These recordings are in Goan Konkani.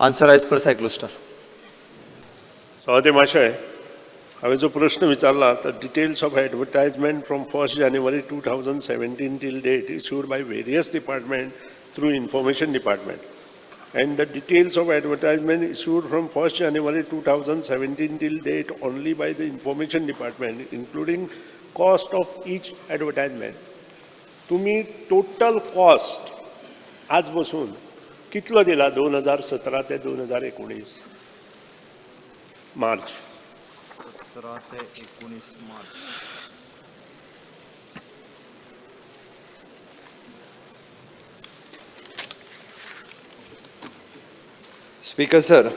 Answer as per cyclostyle. सभापती महाशय, हांवें जो प्रश्न विचारला तो details of advertisement from 1 January 2017 till date issued by various department through information department, and the details of advertisement issued from 1 January 2017 till date only by the information department, including cost of each advertisement. तुम्ही टोटल कॉस्ट आज बसून कितलो दिला 2017 ते 2019 मार्च? 17 ते 19 मार्च. स्पीकर सर,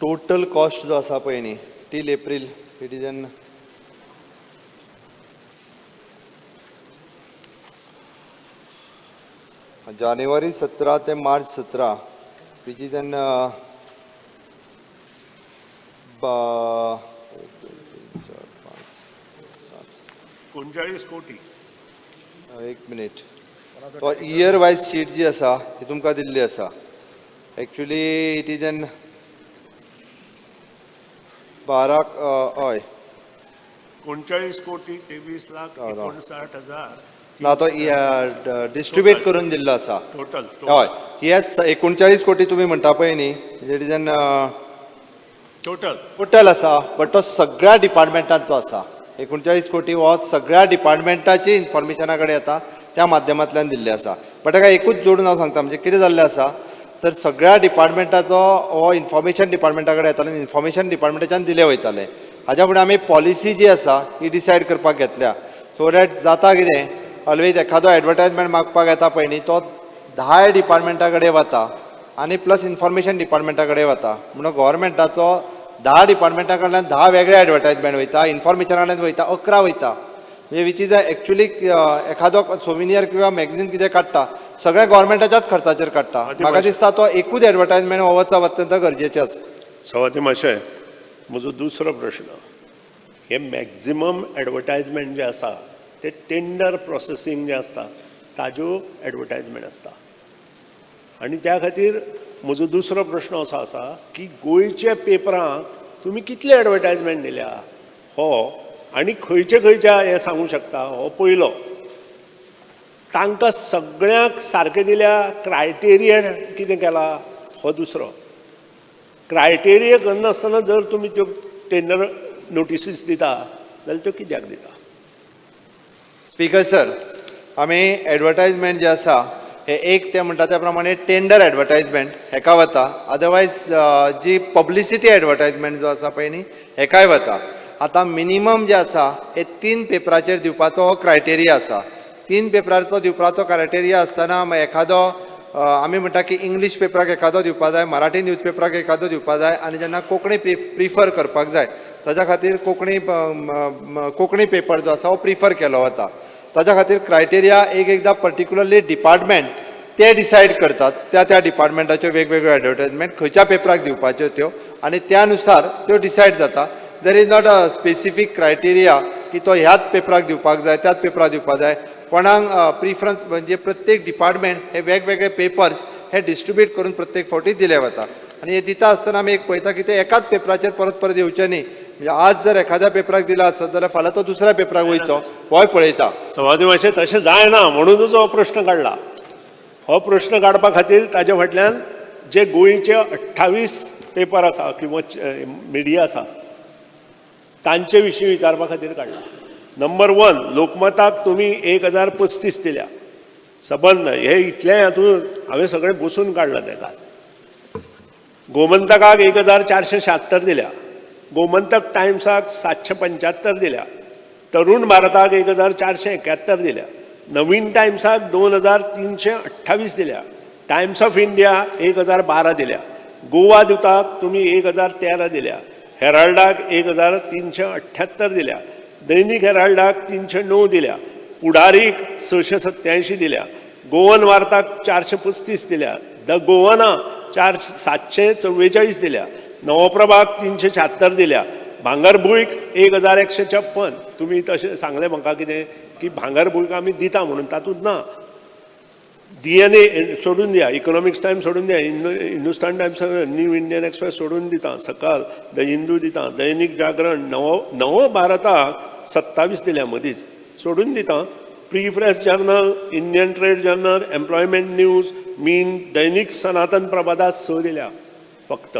टोटल कॉस्ट जो आसा पळय न्ही till April, it is an जानेवारी 17 ते मार्च 17, which is an एक, दोन, तीन, चार, पाच, सात, 39 कोटी. एक मिनीट. तो इयर वायज शीट जी आसा ती तुमकां दिल्ली आसा. एक्चुली it is an 12, हय. 39 कोटी 23 लाख राव, राव. 59 हजार. ना, तो डिस्ट्रिब्यूट करून दिल्लो आसा. टोटल. हय, हे 39 कोटी तुमी म्हणटा पळय न्ही, it is an total. Total आसा, बट तो सगळ्या डिपार्टमेंटांचो आसा. 39 कोटी हो सगळ्या डिपार्टमेंटाची इन्फॉर्मेशना कडेन येता, त्या माध्यमांतल्यान दिल्ले आसा. बट ताका एकूच जोडून हांव सांगता, म्हणजे कितें जाल्लें आसा तर सगळ्या डिपार्टमेंटाचो हो इन्फॉर्मेशन डिपार्टमेंटा कडेन येताले आनी इन्फॉर्मेशन डिपार्टमेंटाच्यान दिले वयताले. हाज्या फुडें आमी पॉलिसी जी आसा ही डिसायड करपाक घेतल्या, सो that जाता कितें, ऑलवेज एखादो एडवर्टायजमेंट मागपाक येता पळय न्ही, तो धाय डिपार्टमेंटा कडेन वता आनी प्लस इन्फॉर्मेशन डिपार्टमेंटा कडेन वता. म्हणून गोवोरमेंटाचो 10 डिपार्टमेंटा कडल्यान 10 वेगळे एडवर्टायजमेंट वयता, इन्फॉर्मेशना कडल्यान वयता 11 वयता. म्हणजे which is actually एखादो सोविनियर किंवा मॅगझीन कितें काडटा, सगळ्या गोवोरमेंटाच्याच खर्चाचेर काडटा. म्हाका दिसता तो एकूच एडवर्टायजमेंट हो वचप अत्यंत गरजेचें आसा. सभापती महाशय, म्हजो दुसरो प्रश्न, हे मॅक्झिमम एडवर्टायजमेंट जे आसा ते टेंडर प्रोसेसींग जे आसता ताज्यो एडवर्टायजमेंट आसता आनी त्या खातीर म्हजो दुसरो प्रश्न असो आसा की गोंयच्या पेपरांक तुमी कितले एडवर्टायजमेंट दिल्या हो आनी खंयचे खंयच्या हें सांगूंक शकता? हो पयलो. तांकां सगळ्यांक सारकें दिल्या, क्रायटेरिया कितें केला, हो दुसरो. क्रायटेरिया करनासतना जर तुमी त्यो टेंडर नोटिसीस दिता जाल्यार त्यो कित्याक दिता? स्पीकर सर, आमी एडवर्टायजमेंट जे आसा हे एक ते म्हणटा त्या प्रमाणे टेंडर एडवर्टायजमेंट हेका वता, अदरवायज जी पब्लिसिटी एडवर्टायजमेंट जो आसा पळय न्ही हेकाय वता. आतां मिनिमम जे आसा हे तीन पेपराचेर दिवपाचो हो क्रायटेरिया आसा. तीन पेपराचो दिवपाचो क्रायटेरिया आसतना मागीर एखादो आमी म्हणटा की इंग्लीश पेपराक एखादो दिवपा जाय, मराठी न्यूज पेपराक एखादो दिवपा जाय आनी जेन्ना कोंकणी प्रिफर करपाक जाय, ताज्या खातीर कोंकणी कोंकणी पेपर जो आसा हो प्रिफर केलो वता. ताज्या खातीर क्रायटेरिया एक एकदां पर्टिक्युलरली डिपार्टमेंट ते डिसायड करतात, त्या त्या डिपार्टमेंटाच्यो वेगवेगळ्यो एडवर्टायजमेंट खंयच्या पेपराक दिवपाच्यो त्यो आनी त्या नुसार त्यो डिसायड जाता. There is not a specific criteria की तो ह्याच पेपराक दिवपाक जाय, त्याच पेपराक दिवपाक जाय. कोणाक प्रिफरन्स म्हणजे प्रत्येक डिपार्टमेंट हे वेगवेगळे पेपर्स हे डिस्ट्रिब्यूट करून प्रत्येक फावटी दिले वता. आनी हे दिता आसतना आमी एक पळयता की ते एकाच पेपराचेर परत परत येवचे न्ही. म्हणजे आज जर एखाद्या पेपराक दिला आसत जाल्यार फाल्यां तो दुसऱ्या पेपराक वयचो होय पळयता. सभापती मातशें, तशें जायना म्हणूनच हो प्रश्न काडला. हो प्रश्न काडपा खातीर ताजे फाटल्यान जे गोंयचे 28 पेपर आसा किंवा मिडिया आसा तांचे विशीं विचारपा खातीर काडला. नंबर वन, लोकमताक तुमी 1035 दिल्या सबंद. हे इतले हातून हांवें सगळें बसून काडलां तेका. गोमंतकाक 1476 दिल्या, गोमंतक टायम्साक 775 दिल्या, तरुण भारताक 1471 दिल्या, नवीन टायम्साक 2328 दिल्या, टायम्स ऑफ इंडिया 1012 दिल्या, गोवा दुताक तुमी 1013 दिल्या, हेराल्डाक 1378 दिल्या, दैनिक हेराल्डाक 309 दिल्या, पुढारीक 687 दिल्या, गोवन वार्ताक 435 दिल्या, the गोवना चार 744 दिल्या, नवप्रभाक 376 दिल्या, भांगरभूंयक 1156. तुमी तशें सांगलें म्हाका कितें की भांगरभूंयक आमी दिता म्हणून, तातूंत ना. डीएनए सोडून दिया, इकॉनॉमिक्स टायम्स सोडून दिया, Hindustan Times, new Indian express सोडून दिता, सकाळ, the Hindu दिता, दैनिक जागरण, नवो नवो भारताक 27 दिल्या मदींच सोडून दिता, Free Press Journal, Indian Trade Journal, Employment News, मीन, दैनिक सनातन प्रभादास 6 दिल्या फक्त.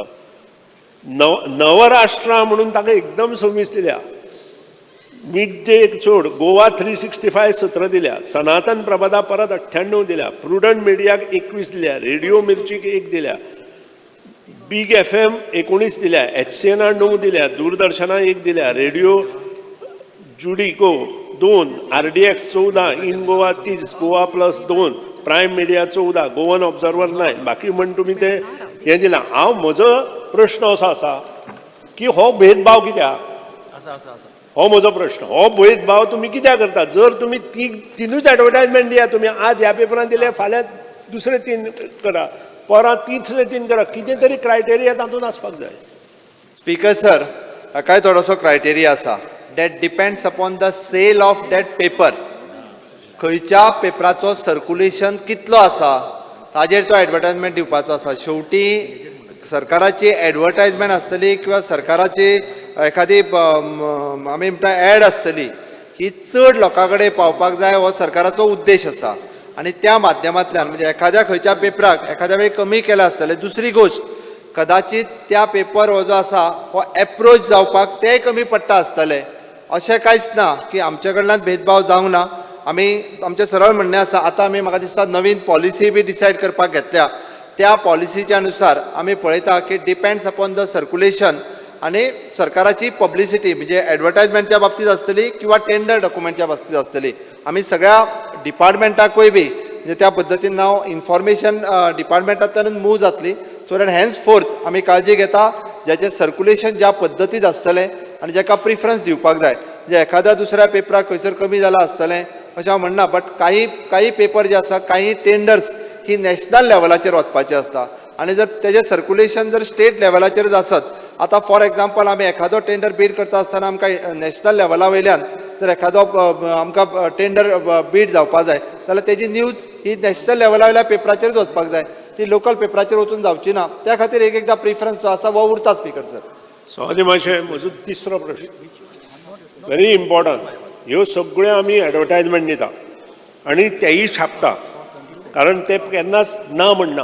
नवराष्ट्रा म्हणून ताका एकदम 26 दिल्या. मिड डे एक सोड, गोवा 365 17 दिल्या, सनातन प्रभादा परत 98 दिल्या, प्रुडंट मिडियाक 21 दिल्या, रेडिओ मिर्चीक 1 दिल्या, बीग एफ एम 19 दिल्या, एच सी एनाक 9 दिल्या, दूरदर्शनाक 1 दिल्या, रेडिओ जुडिको 2, R D X 14, in Goa 30, Goa plus 2, prime media 14, Goan observer 9. बाकी म्हण तुमी ते हें दिलां. हांव म्हजो प्रश्न असो आसा की हो भेदभाव कित्याक? हो म्हजो प्रश्न. हो भेदभाव तुमी कित्याक करता? जर तुमी ती तिनूच एडवर्टायजमेंट दिया, तुमी आज ह्या पेपरान दिले, फाल्यां दुसरे तीन करा, परां तिसरे तीन करा, कितें तरी क्रायटेरिया तातूंत आसपाक जाय. स्पीकर सर, हाकाय थोडोसो क्रायटेरिया आसा that depends upon the sale of that paper. खंयच्या पेपराचो सर्कुलेशन कितलो आसा ताजेर तो एडवर्टायजमेंट दिवपाचो आसा. शेवटी सरकाराची एडवर्टायजमेंट आसतली किंवा सरकाराची एखादी आमी म्हणटा एड आसतली, ही चड लोकां कडेन पावपाक जाय हो सरकाराचो उद्देश आसा. आनी त्या माध्यमांतल्यान म्हणजे एखाद्या खंयच्या पेपराक एखाद्या वेळी कमी केलां आसतलें. दुसरी गोश्ट, कदाचित त्या पेपर हो जो आसा हो एप्रोच जावपाक तेय कमी पडटा आसतले. अशें कांयच ना की आमचे कडल्यान भेदभाव जावंक ना. आमी आमचें सरळ म्हणणें आसा, आतां आमी म्हाका दिसता नवीन पॉलिसी बी डिसायड करपाक घेतल्या. त्या पॉलिसीच्या नुसार आमी पळयता की डिपेंड्स अपॉन the circulation आनी सरकाराची पब्लिसिटी, म्हणजे एडवर्टायजमेंटच्या बाबतींत आसतली किंवा टेंडर डॉक्युमेंटच्या बाबतींत आसतली. आमी सगळ्या डिपार्टमेंटाकूय बी म्हणजे त्या पद्दतीन हांव इन्फॉर्मेशन डिपार्टमेंटांतल्यानूच मूव जातली, सो that hence fourth आमी काळजी घेता ज्याचें सर्कुलेशन ज्या पद्दतीत आसतलें आनी जाका प्रिफरन्स दिवपाक जाय. म्हणजे एखाद्या दुसऱ्या पेपराक खंयसर कमी जालां आसतलें अशें हांव म्हणना, बट काही काही पेपर जे आसा, काही टेंडर्स ही नॅशनल लेवलाचेर वचपाची आसता आनी जर तेजें सर्कुलेशन जर स्टेट लेवलाचेर आसत, आतां फॉर एग्जाम्पल आमी एखादो टेंडर बीड करता आसतना आमकां नॅशनल लेवला वयल्यान जर एखादो आमकां टेंडर बीड जावपा जाय जाल्यार तेजी न्यूज ही नॅशनल लेवला वयल्या पेपराचेरच वचपाक जाय, ती लोकल पेपराचेर वचून जावची ना. त्या खातीर एक एकदां प्रिफरन्स जो आसा हो उरता, स्पीकर सर. सवादी मातशें, म्हजो तिसरो प्रश्न व्हेरी इम्पॉर्टंट. ह्यो सगळ्यो आमी एडवर्टायजमेंट दिता आनी तेयी छापता, कारण ते केन्नाच ना म्हणना,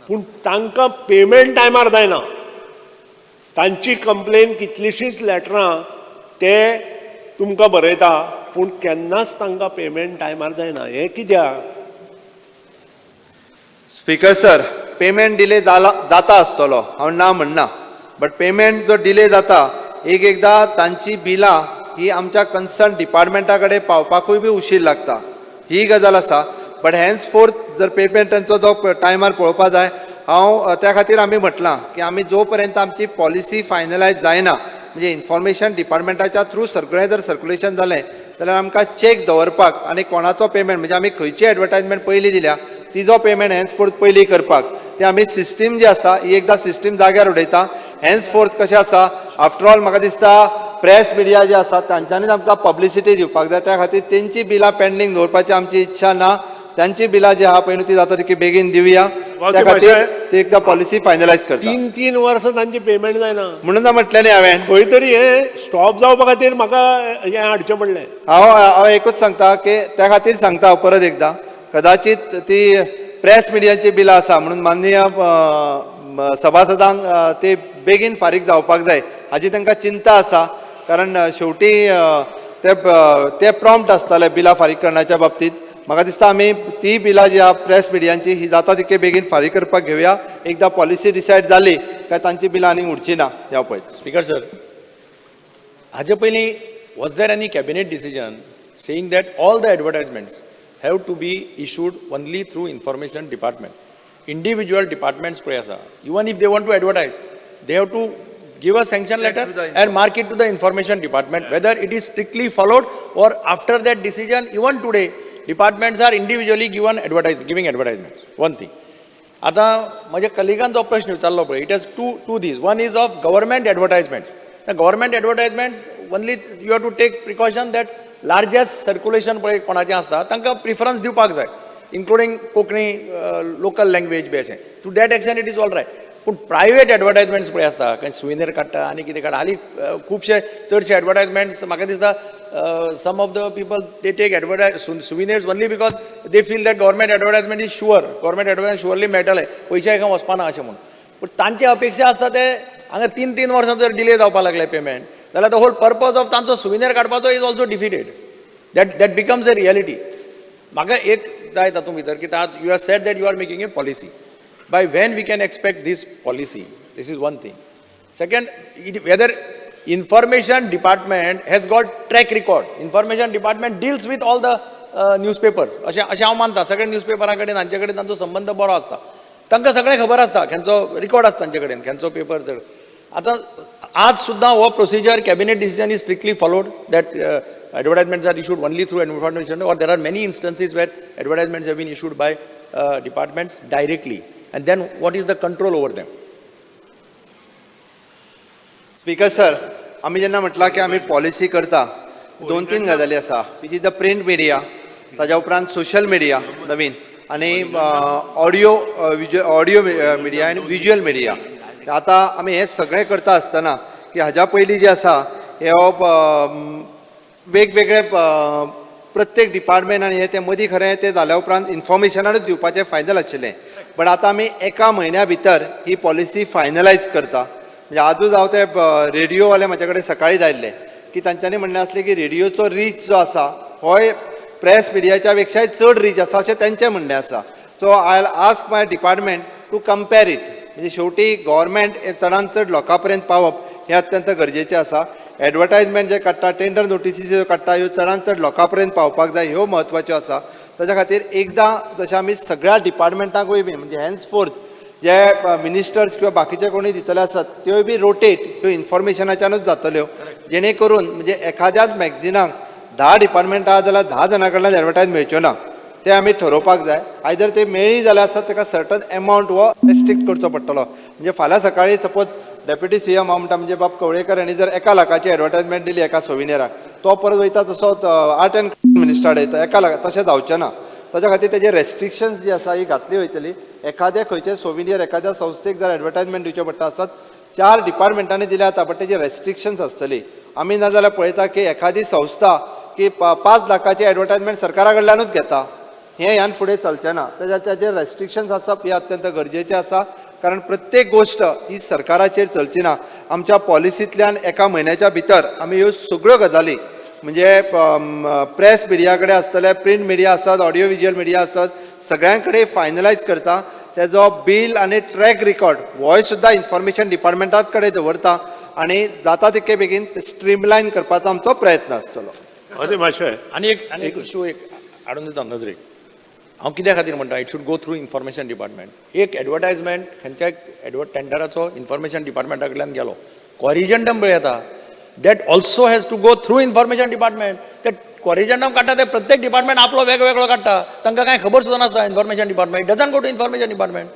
पूण तांकां पेमेंट टायमार जायना. तांची कंप्लेन कितलीशींच लॅटरां ते तुमकां बरयता, पूण केन्नाच तांकां पेमेंट टायमार जायना. हें कित्याक? स्पीकर सर, पेमेंट डिले जाला जाता आसतलो, हांव ना म्हणना, बट पेमेंट जो डिले जाता, एक एकदां तांची बिलां ही आमच्या कन्सर्न डिपार्टमेंटा कडेन पावपाकूय बी उशीर लागता, ही गजाल आसा. बट हेन्स फोर्थ जर पेमेंट तांचो जो टायमार पळोवपा जाय, हांव त्या खातीर आमी म्हटलां की आमी जो पर्यंत आमची पॉलिसी फायनलायज जायना, म्हणजे इन्फॉर्मेशन डिपार्टमेंटाच्या थ्रू सगळें जर सर्कुलेशन जालें जाल्यार आमकां चॅक दवरपाक आनी कोणाचो पेमेंट, म्हणजे आमी खंयची एडवर्टायजमेंट पयलीं दिल्या तिजो पेमेंट हेन्स फोर्थ पयलीं करपाक ती आमी सिस्टीम जी आसा ही एकदां सिस्टीम जाग्यार उडयता. हेन्स फोर्थ कशें आसा, आफ्टर ऑल म्हाका दिसता प्रेस मिडिया जे आसा तांच्यांनीच आमकां पब्लिसिटी दिवपाक जाय. त्या खातीर तेंची बिलां पेंडींग दवरपाची आमची इच्छा ना. तांची बिलां जी आहा पळय न्हू, ती जाता तितकी बेगीन दिवया. त्या खातीर ती एकदां पॉलिसी फायनलायज करता. 3-3 वर्सां तांची पेमेंट जायना. म्हणून म्हटलें न्ही हांवें. खंय तरी हें स्टॉप जावपा खातीर म्हाका हें हाडचें पडलें. हांव हांव एकूच सांगता की त्या खातीर सांगता हांव परत एकदां, कदाचित ती प्रेस मिडियाची बिलां आसा म्हणून माननीय सभासदांक ती बेगीन फारीक जावपाक जाय हाजी तांकां चिंता आसा, कारण शेवटी ते प्रॉम्प्ट आसताले बिलां फारीक करण्याच्या बाबतीत. म्हाका दिसता आमी ती बिलां जी आहा प्रेस मिडियांची ही जाता तितके बेगीन फारीक करपाक घेवया. एकदां पॉलिसी डिसायड जाली काय तांची बिलां आनीक उरची ना ह्या पळयता. स्पीकर सर, हाजे पयलीं was there any cabinet decision saying that all the advertisements have to be issued only through information department? Individual departments पळय आसा, even if they want to advertise, they have to give a sanction letter to the and mark it to the information department. Whether it is strictly followed or after that decision, even today, departments are individually giving advertisements. One thing. आतां म्हज्या कलिगान जो प्रश्न विचारलो पळय, it has two these. One is of government advertisements. The government advertisements only, you have to take precaution that largest circulation पळय कोणाचें आसता तांकां प्रिफरन्स दिवपाक जाय. including Konkani local language बी अशें. To that extent it is all right. पूण प्रायवेट एडवर्टायजमेंट्स पळय आसता, खंय सुविनीर काडटा आनी कितें काडटा. हालीं खुबशे चडशे एडवर्टायजमेंट्स म्हाका दिसता some of the people they take advertise souvenirs only because they feel that government advertisement is sure, government advertisement surely मेळटलें, पयशे खंय वचपाना अशें म्हणून. पूण तांची अपेक्षा आसता ते हांगा 3-3 वर्सां जर डिले जावपाक लागले पेमेंट जाल्यार the whole purpose of तांचो सुविनीर काडपाचो is also defeated. That becomes a reality. म्हाका एक जाय तातूंत भितर की you have said that you are making a policy. By when we can expect this policy? This is one thing. Second, whether information department has got track record. Information department deals with all the newspapers. अशें अशें हांव मानता. सगळे न्यूजपेपरा कडेन हांचे कडेन तांचो संबंद बरो आसता, तांकां सगळें खबर आसता, खेंचो रिकॉर्ड आसता तांचे कडेन, खेंचो पेपर चड. आतां आज सुद्दां हो procedure cabinet decision is strictly followed that advertisements are issued only through information, or there are many instances where advertisements have been issued by departments directly, and then what is the control over them? Speaker sir, आमी जेन्ना म्हटलां की आमी पॉलिसी करता, 2-3 गजाली आसा, which is the print media, ताज्या उपरांत सोशल मिडिया नवीन, आनी ऑडियो ऑडियो मिडिया आनी विज्युअल मिडिया. आतां आमी हें सगळें करता आसतना की हाज्या पयलीं जें आसा हे वेगवेगळे प्रत्येक डिपार्टमेंट आनी हे ते मदीं खरें तें जाल्या उपरांत इन्फॉर्मेशनानूच दिवपाचें फायनल आशिल्लें, बट आतां आमी एका म्हयन्या भितर ही पॉलिसी फायनलायज करता. म्हणजे आजूच हांव ते रेडियोवाले म्हाजे कडेन सकाळीं आयिल्ले की तांच्यांनी म्हणलें आसलें की रेडियोचो रीच जो आसा होय प्रेस मिडियाच्या पेक्षाय चड रीच आसा अशें तेंचें म्हणणें आसा. So I ask my department to compare it. म्हणजे शेवटी गव्हर्मेंट हें चडान चड लोकां पर्यंत पावप हें अत्यंत गरजेचें आसा. एडवर्टायजमेंट जे काडटा, टेंडर नोटिसी ज्यो काडटा, ह्यो चडान चड लोकां पर्यंत पावपाक जाय, ह्यो म्हत्वाच्यो आसा. ताच्या खातीर एकदां जशें आमी सगळ्या डिपार्टमेंटांकूय बी म्हणजे हेन्सफोर्थ जे मिनिस्टर्स किंवा बाकीचे कोणी दितले आसात त्योय बी रोटेट ह्यो इन्फॉर्मेशनाच्यानूच जातल्यो, जेणे करून म्हणजे एखाद्याच मॅगझिनाक 10 डिपार्टमेंटां आहा जाल्यार 10 जाणां कडल्यान एडवर्टायज मेळच्यो ना, ते आमी ठरोवपाक जाय. आयदर ते मेळ्ळी जाल्यार आसत ताका सर्टन एमावंट हो रेस्ट्रिक्ट करचो पडटलो. म्हणजे फाल्यां सकाळीं सपोज डेप्युटी सी एम हांव म्हणटा म्हणजे बाब कवळेकर हांणी जर 1 लाखाची एडवर्टायजमेंट दिली एका सोविनियराक, तो परत वयता तसो आर्ट एंड मिनिस्टर येता 1 लाख, तशें जावचें ना. ताच्या खातीर तेजे रेस्ट्रिक्शन्स जी आसा ही घातली वयतली. एखाद्या खंयचे सोविनियर एखाद्या संस्थेक जर एडवर्टायजमेंट दिवचें पडटा आसत 4 डिपार्टमेंटांनी दिल्या जाता, बट तेजी रेस्ट्रिक्शन्स आसतली. आमी ना जाल्यार पळयता की एखादी संस्था की 5 लाखाची एडवर्टायजमेंट सरकारा कडल्यानूच घेता, हें ह्यान फुडें चलचें ना. ताच्या ताजेर रेस्ट्रिक्शन्स आसप हें अत्यंत गरजेचें आसा, कारण प्रत्येक गोश्ट ही सरकाराचेर चलची ना. आमच्या पॉलिसींतल्यान एका म्हयन्याच्या भितर आमी ह्यो सगळ्यो गजाली म्हणजे प्रेस मिडिया कडेन आसतले, प्रिंट मिडिया आसत, ऑडियो विज्युअल मिडिया आसत, सगळ्यां कडेन फायनलायज करता. तेजो बील आनी ट्रॅक रिकॉर्ड होय सुद्दां इन्फॉर्मेशन डिपार्टमेंटाच कडेन दवरता आनी जाता तितके बेगीन स्ट्रीमलायन करपाचो आमचो प्रयत्न आसतलो. आनी एक इशू एक हाडून दिता नजरेक. हांव कित्या खातीर म्हणटा it should go through information department. एक एडवर्टायजमेंट खंयच्याय टेंडराचो इन्फॉर्मेशन डिपार्टमेंटा कडल्यान गेलो, कॉरिजंडम पळय येता, that also has to go through information department. ते कॉरिजंडम काडटा ते प्रत्येक डिपार्टमेंट आपलो वेगवेगळो काडटा, तांकां कांय खबर सुद्दां नासता. Information department doesn't go to information department.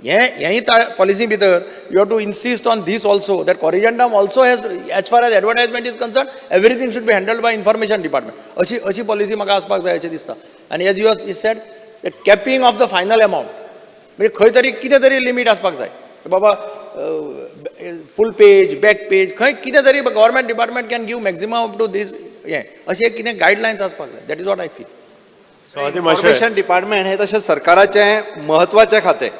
हेंय पॉलिसी भितर you have to insist on this also, that corrigendum also has, as far as advertisement is concern, everything should be handled by information department. अशी अशी पॉलिसी म्हाका आसपाक जाय अशें दिसता. आनी as you said that capping of the final amount, म्हणजे खंय तरी कितें तरी लिमीट आसपाक जाय बाबा, फूल पेज बॅक पेज खंय कितें तरी government department can give maximum up to this, हें अशें कितें गायडलायन्स आसपाक जाय. That is what I feel. Information department हें तशें सरकाराचें म्हत्वाचें खातें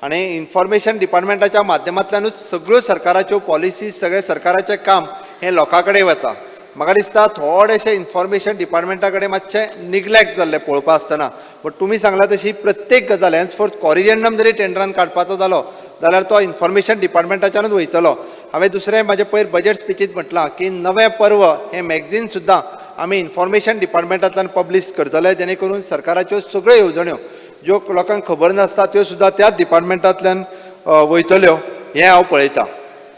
आनी इन्फॉर्मेशन डिपार्टमेंटाच्या माध्यमांतल्यानूच सगळ्यो सरकाराच्यो पॉलिसीज, सगळें सरकाराचें काम हें लोकां कडेन वता. म्हाका दिसता थोडेशें इन्फॉर्मेशन डिपार्टमेंटा कडेन मातशें निग्लेक्ट जाल्लें पळोवपा आसतना, बट तुमी सांगला तशी प्रत्येक गजाल हेन्सफोर्थ कॉरिजेंडम जरी टेंडरान काडपाचो जालो जाल्यार तो इन्फॉर्मेशन डिपार्टमेंटाच्यानूच वयतलो. हांवें दुसरें म्हाजें पयर बजेट स्पिचींत म्हटलां की नवें पर्व हें मॅगझीन सुद्दां आमी इन्फॉर्मेशन डिपार्टमेंटांतल्यान पब्लीश करतले, जेणे करून सरकाराच्यो सगळ्यो येवजण्यो ज्यो लोकांक खबर नासता त्यो सुद्दां त्याच डिपार्टमेंटांतल्यान वयतल्यो, हें हांव पळयतां.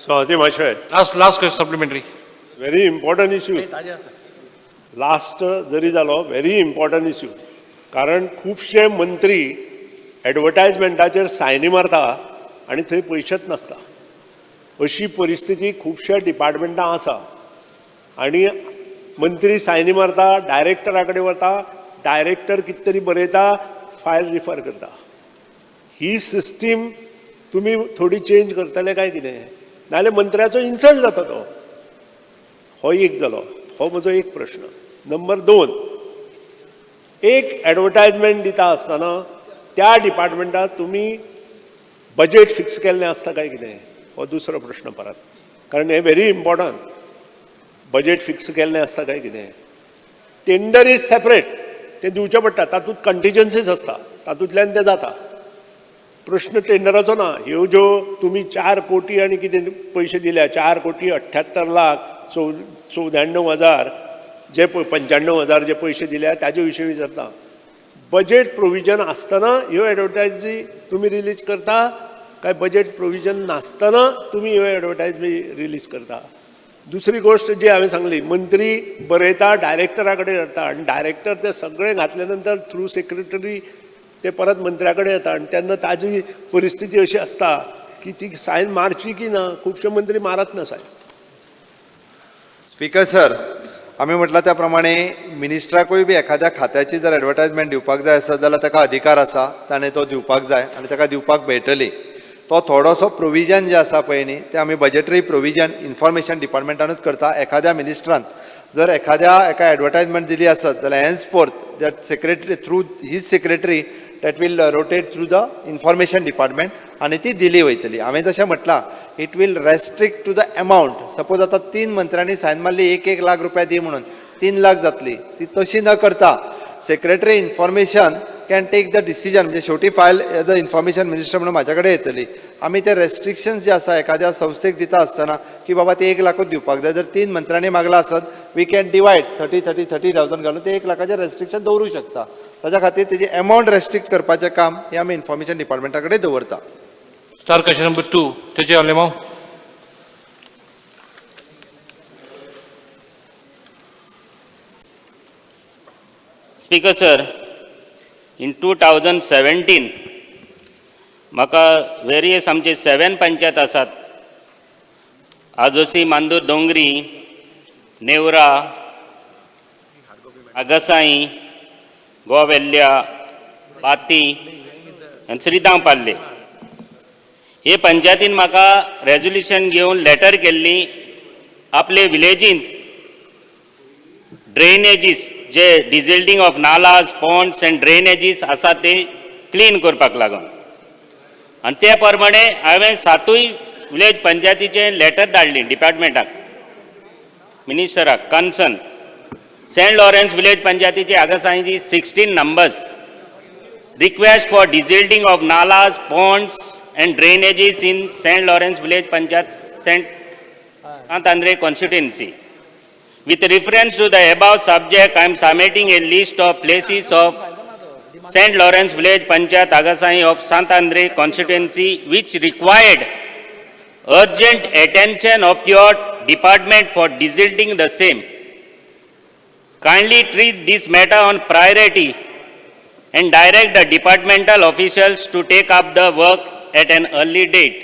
Last question supplementary. Very important issue. Last जरी जालो व्हेरी इम्पॉर्टंट इश्यू, कारण खुबशे मंत्री एडवर्टायजमेंटाचेर सायनी मारता आनी थंय पयशेच नासता. अशी परिस्थिती खुबश्या डिपार्टमेंटां आसा आनी मंत्री सायनी मारता, डायरेक्टरा कडेन वता, डायरेक्टर कितें तरी बरयता, फायल रिफर करता. ही सिस्टीम तुमी थोडी चेंज करतले काय कितें? नाजाल्यार मंत्र्याचो इन्सल्ट जाता तो. हो एक जालो, हो म्हजो एक प्रश्न. नंबर दोन, एक एडवर्टायजमेंट दिता आसतना त्या डिपार्टमेंटात तुमी बजेट फिक्स केल्लें आसता काय कितें? हो दुसरो प्रश्न परत, कारण हें व्हेरी इम्पॉर्टंट. बजेट फिक्स केल्लें आसता काय कितें? टेंडर is separate, तें दिवचें पडटा, तातूंत कंटिजन्सीज आसता, तातूंतल्यान तें जाता. प्रश्न टेंडराचो ना. ह्यो ज्यो तुमी 4 कोटी आनी कितें पयशे दिल्या, 4 कोटी 78 लाख 94 हजार जे 95 हजार जे पयशे दिल्या, ताजे विशीं विचारता. बजेट प्रोविजन आसतना ह्यो एडवर्टायजी तुमी रिलीज करता काय बजेट प्रोविजन नासतना तुमी ह्यो एडवर्टायजी रिलीज करता? दुसरी गोश्ट जी हांवें सांगली, मंत्री बरयता, डायरेक्टरा कडेन धाडटा आनी डायरेक्टर ते सगळें घातले नंतर थ्रू सेक्रेटरी ते परत मंत्र्या कडेन येता आनी तेन्ना ताजी परिस्थिती अशी आसता की ती सायन मारची की ना. खुबशे मंत्री मारत ना सायन. स्पीकर सर, आमी म्हटलां त्या प्रमाणे मिनिस्टराकूय बी एखाद्या खात्याची जर एडवर्टायजमेंट दिवपाक जाय आसत जाल्यार ताका अधिकार आसा, ताणें तो दिवपाक जाय आनी ताका दिवपाक मेळटली. तो थोडोसो प्रोविजन जे आसा पळय न्ही, ते आमी बजेटरी प्रोविजन इन्फॉर्मेशन डिपार्टमेंटानूच करता. एखाद्या मिनिस्टरान जर एखाद्या एका एडवर्टायजमेंट दिली आसत जाल्यार henceforth that secretary, through his secretary, that will rotate through the information department आनी ती दिली वयतली. हांवें जशें म्हटलां, it will restrict to the amount. Suppose आतां तीन मंत्र्यांनी सायन मारली 1-1 लाख रुपया दी म्हणून, 3 लाख जातली. ती तशी न करता secretary information can take the decision. म्हणजे शेवटी file as a information minister म्हणून म्हाज्या कडेन येतली. आमी ते रेस्ट्रिक्शन्स जे आसा एखाद्या संस्थेक दिता आसतना की बाबा ते 1 लाखूच दिवपाक जाय, जर तीन मंत्र्यांनी मागला आसत, we can divide 30 30 30,000 घालून ते 1 लाखाचें रेस्ट्रिक्शन दवरूं शकता. ताच्या खातीर तेजी एमावंट रेस्ट्रिक्ट करपाचें काम हें आमी इन्फॉर्मेशन डिपार्टमेंटा कडेन दवरता. Star question number two, Tetchi Alemao. Speaker sir, in 2017 म्हाका वेरियस आमचे सेवन पंचायत आसात, आजोसी, मांदूर, दोंगरी, नेवरा, आगसाई, गोवा वेल्ल्या, बाती आनी श्रीदाम पार्ले, हे पंचायतीन म्हाका रेजोल्युशन घेवन लेटर केल्ली, आपले विलेजींत ड्रेनेजीस जे desilting of nalas, ponds and drainages आसा ते क्लीन करपाक लागून. आनी ते प्रमाणे हांवें सातूय विलेज पंचायतीचे लेटर धाडली डिपार्टमेंटाक, मिनिस्टराक कन्सर्न. सेंट लॉरेन्स विलेज पंचायतीची आगसांची 16 numbers, request for desilting of nalas, ponds and drainages in St. Lawrence Village Panchayat, St. Andre constituency. With reference to the above subject, I am submitting a list of places of St. Lawrence Village Panchayat Agasai of Sant Andre constituency which required urgent attention of your department for desilting the same. Kindly treat this matter on priority and direct the departmental officials to take up the work at an early date.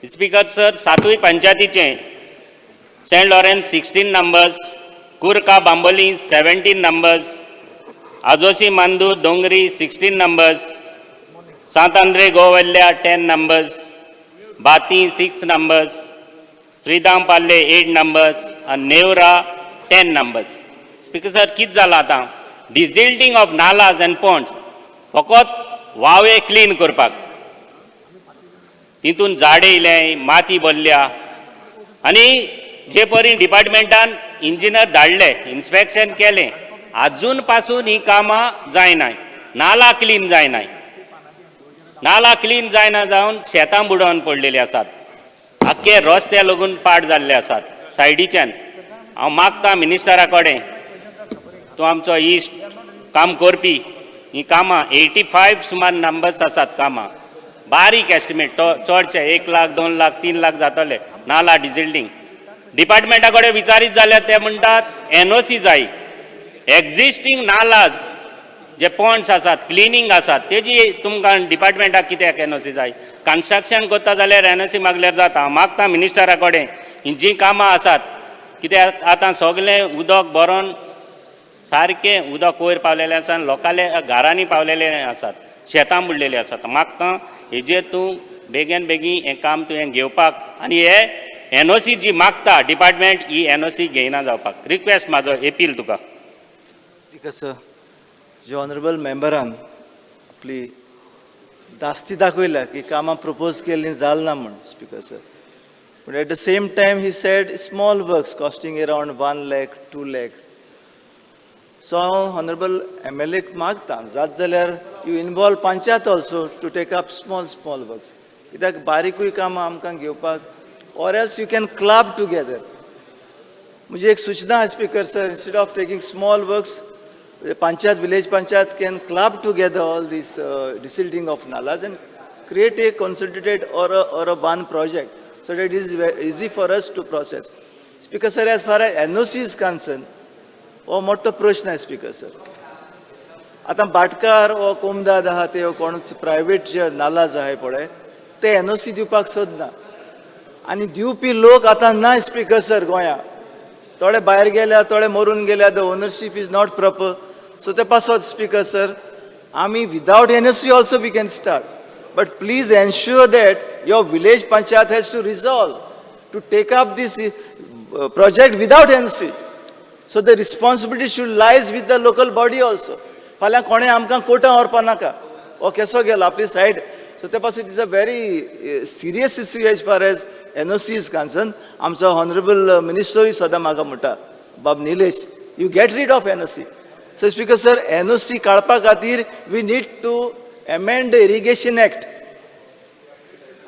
Speaker sir, सातूय पंचायतीचे, Saint Lawrence 16 numbers, Curca Bambolim 17 numbers, Ajosi Mandur Dongri 16 numbers, Sant Andre Goa Velha 10 numbers, Bati 6 numbers, Sridham Parle 8 numbers आनी नेवरा 10 numbers. Speaker sir, कितें जालां आतां, desilting of nalas and ponds फकत वावे क्लीन करपाक, तितून झाडां येयले, माती भरल्या आनी जे परी डिपार्टमेंटान इंजिनियर धाडले, इन्स्पेक्शन केलें, आजून पासून ही कामां जायनाय. नाला क्लीन जायनाय. नाला क्लीन जायना जावन शेतां बुडोवन पडलेली आसात, आख्खे रस्ते लागून पाड जाल्ले आसात सायडीच्यान. हांव मागता मिनिस्टरा कडेन, तूं आमचो इश्ट, काम करपी, ही कामां 85 सुमार नंबर्स आसात कामां, बारीक एस्टिमेट तो चडशे 1 लाख, 2 लाख, 3 लाख जातले. नाला डिसिल्टींग डिपार्टमेंटा कडेन विचारीत जाल्यार ते म्हणटात एनओसी जाय. एक्झिस्टींग नालाज जे पॉन्ड्स आसात, क्लिनींग आसात, तेजी तुमकां डिपार्टमेंटाक कित्याक एनओसी जाय? कन्स्ट्रक्शन करता जाल्यार एनओसी मागल्यार जाता. हांव मागता मिनिस्टरा कडेन, ही जीं कामां आसात, कित्याक आतां सगळें उदक भरोन सारकें उदक वयर पावलेलें आसा आनी लोकांले घरांनी पावलेले आसात, शेतां बुडलेलीं आसात. मागता हेजेर तूं बेगीन बेगीन हें काम तुवें घेवपाक आनी हे एनओसी जी मागता डिपार्टमेंट ही एनओसी घेयना जावपाक रिक्वेस्ट म्हाजो एपील तुका. स्पीकर सर, जे ऑनरेबल मेंबरान आपली दास्ती दाखयल्या की कामां प्रपोज केल्लीं जाल ना म्हूण स्पीकर सर, पूण at the same time he said small works costing around 1 lakh 2 lakh. So हांव ऑनरेबल एम एल एक मागता जात जाल्यार you involve panchayat also to take up small small works, कित्याक बारीकूय कामां आमकां घेवपाक, or else you can club together. म्हजी एक सुचना speaker sir, instead of taking small works, panchayat, village panchayat can club together all this desilting of nalas and create a concentrated or a one project so that it is easy for us to process. Speaker sir, as far as NOC is concerned, हो मोठो प्रश्न आहे स्पीकर सर. आतां भाटकार हो कोमदाद आहा ते कोणूच प्रायवेट जे नालाज आहाय पळय ते एनओसी दिवपाक सोदना आनी दिवपी लोक आतां ना स्पीकर सर गोंया. थोडे भायर गेल्या, थोडे मरून गेल्या, the ownership is not proper. So ते पासत स्पीकर सर आमी without NOC also we can start, but please ensure that your village panchayat has to resolve to take up this project without NOC. So the responsibility should lies with the local body also. फाल्यां कोणें आमकां कोर्टां व्हरपा नाका, हो केसो गेलो आपली सायड. सो ते पासून it is a very serious issue as far as NOC is concern. आमचो ऑनरेबल मिनिस्टरूय सदां म्हाका म्हणटा, बाब Nilesh, you get rid of NOC. So speaker sir, NOC काडपा खातीर we need to amend the irrigation act.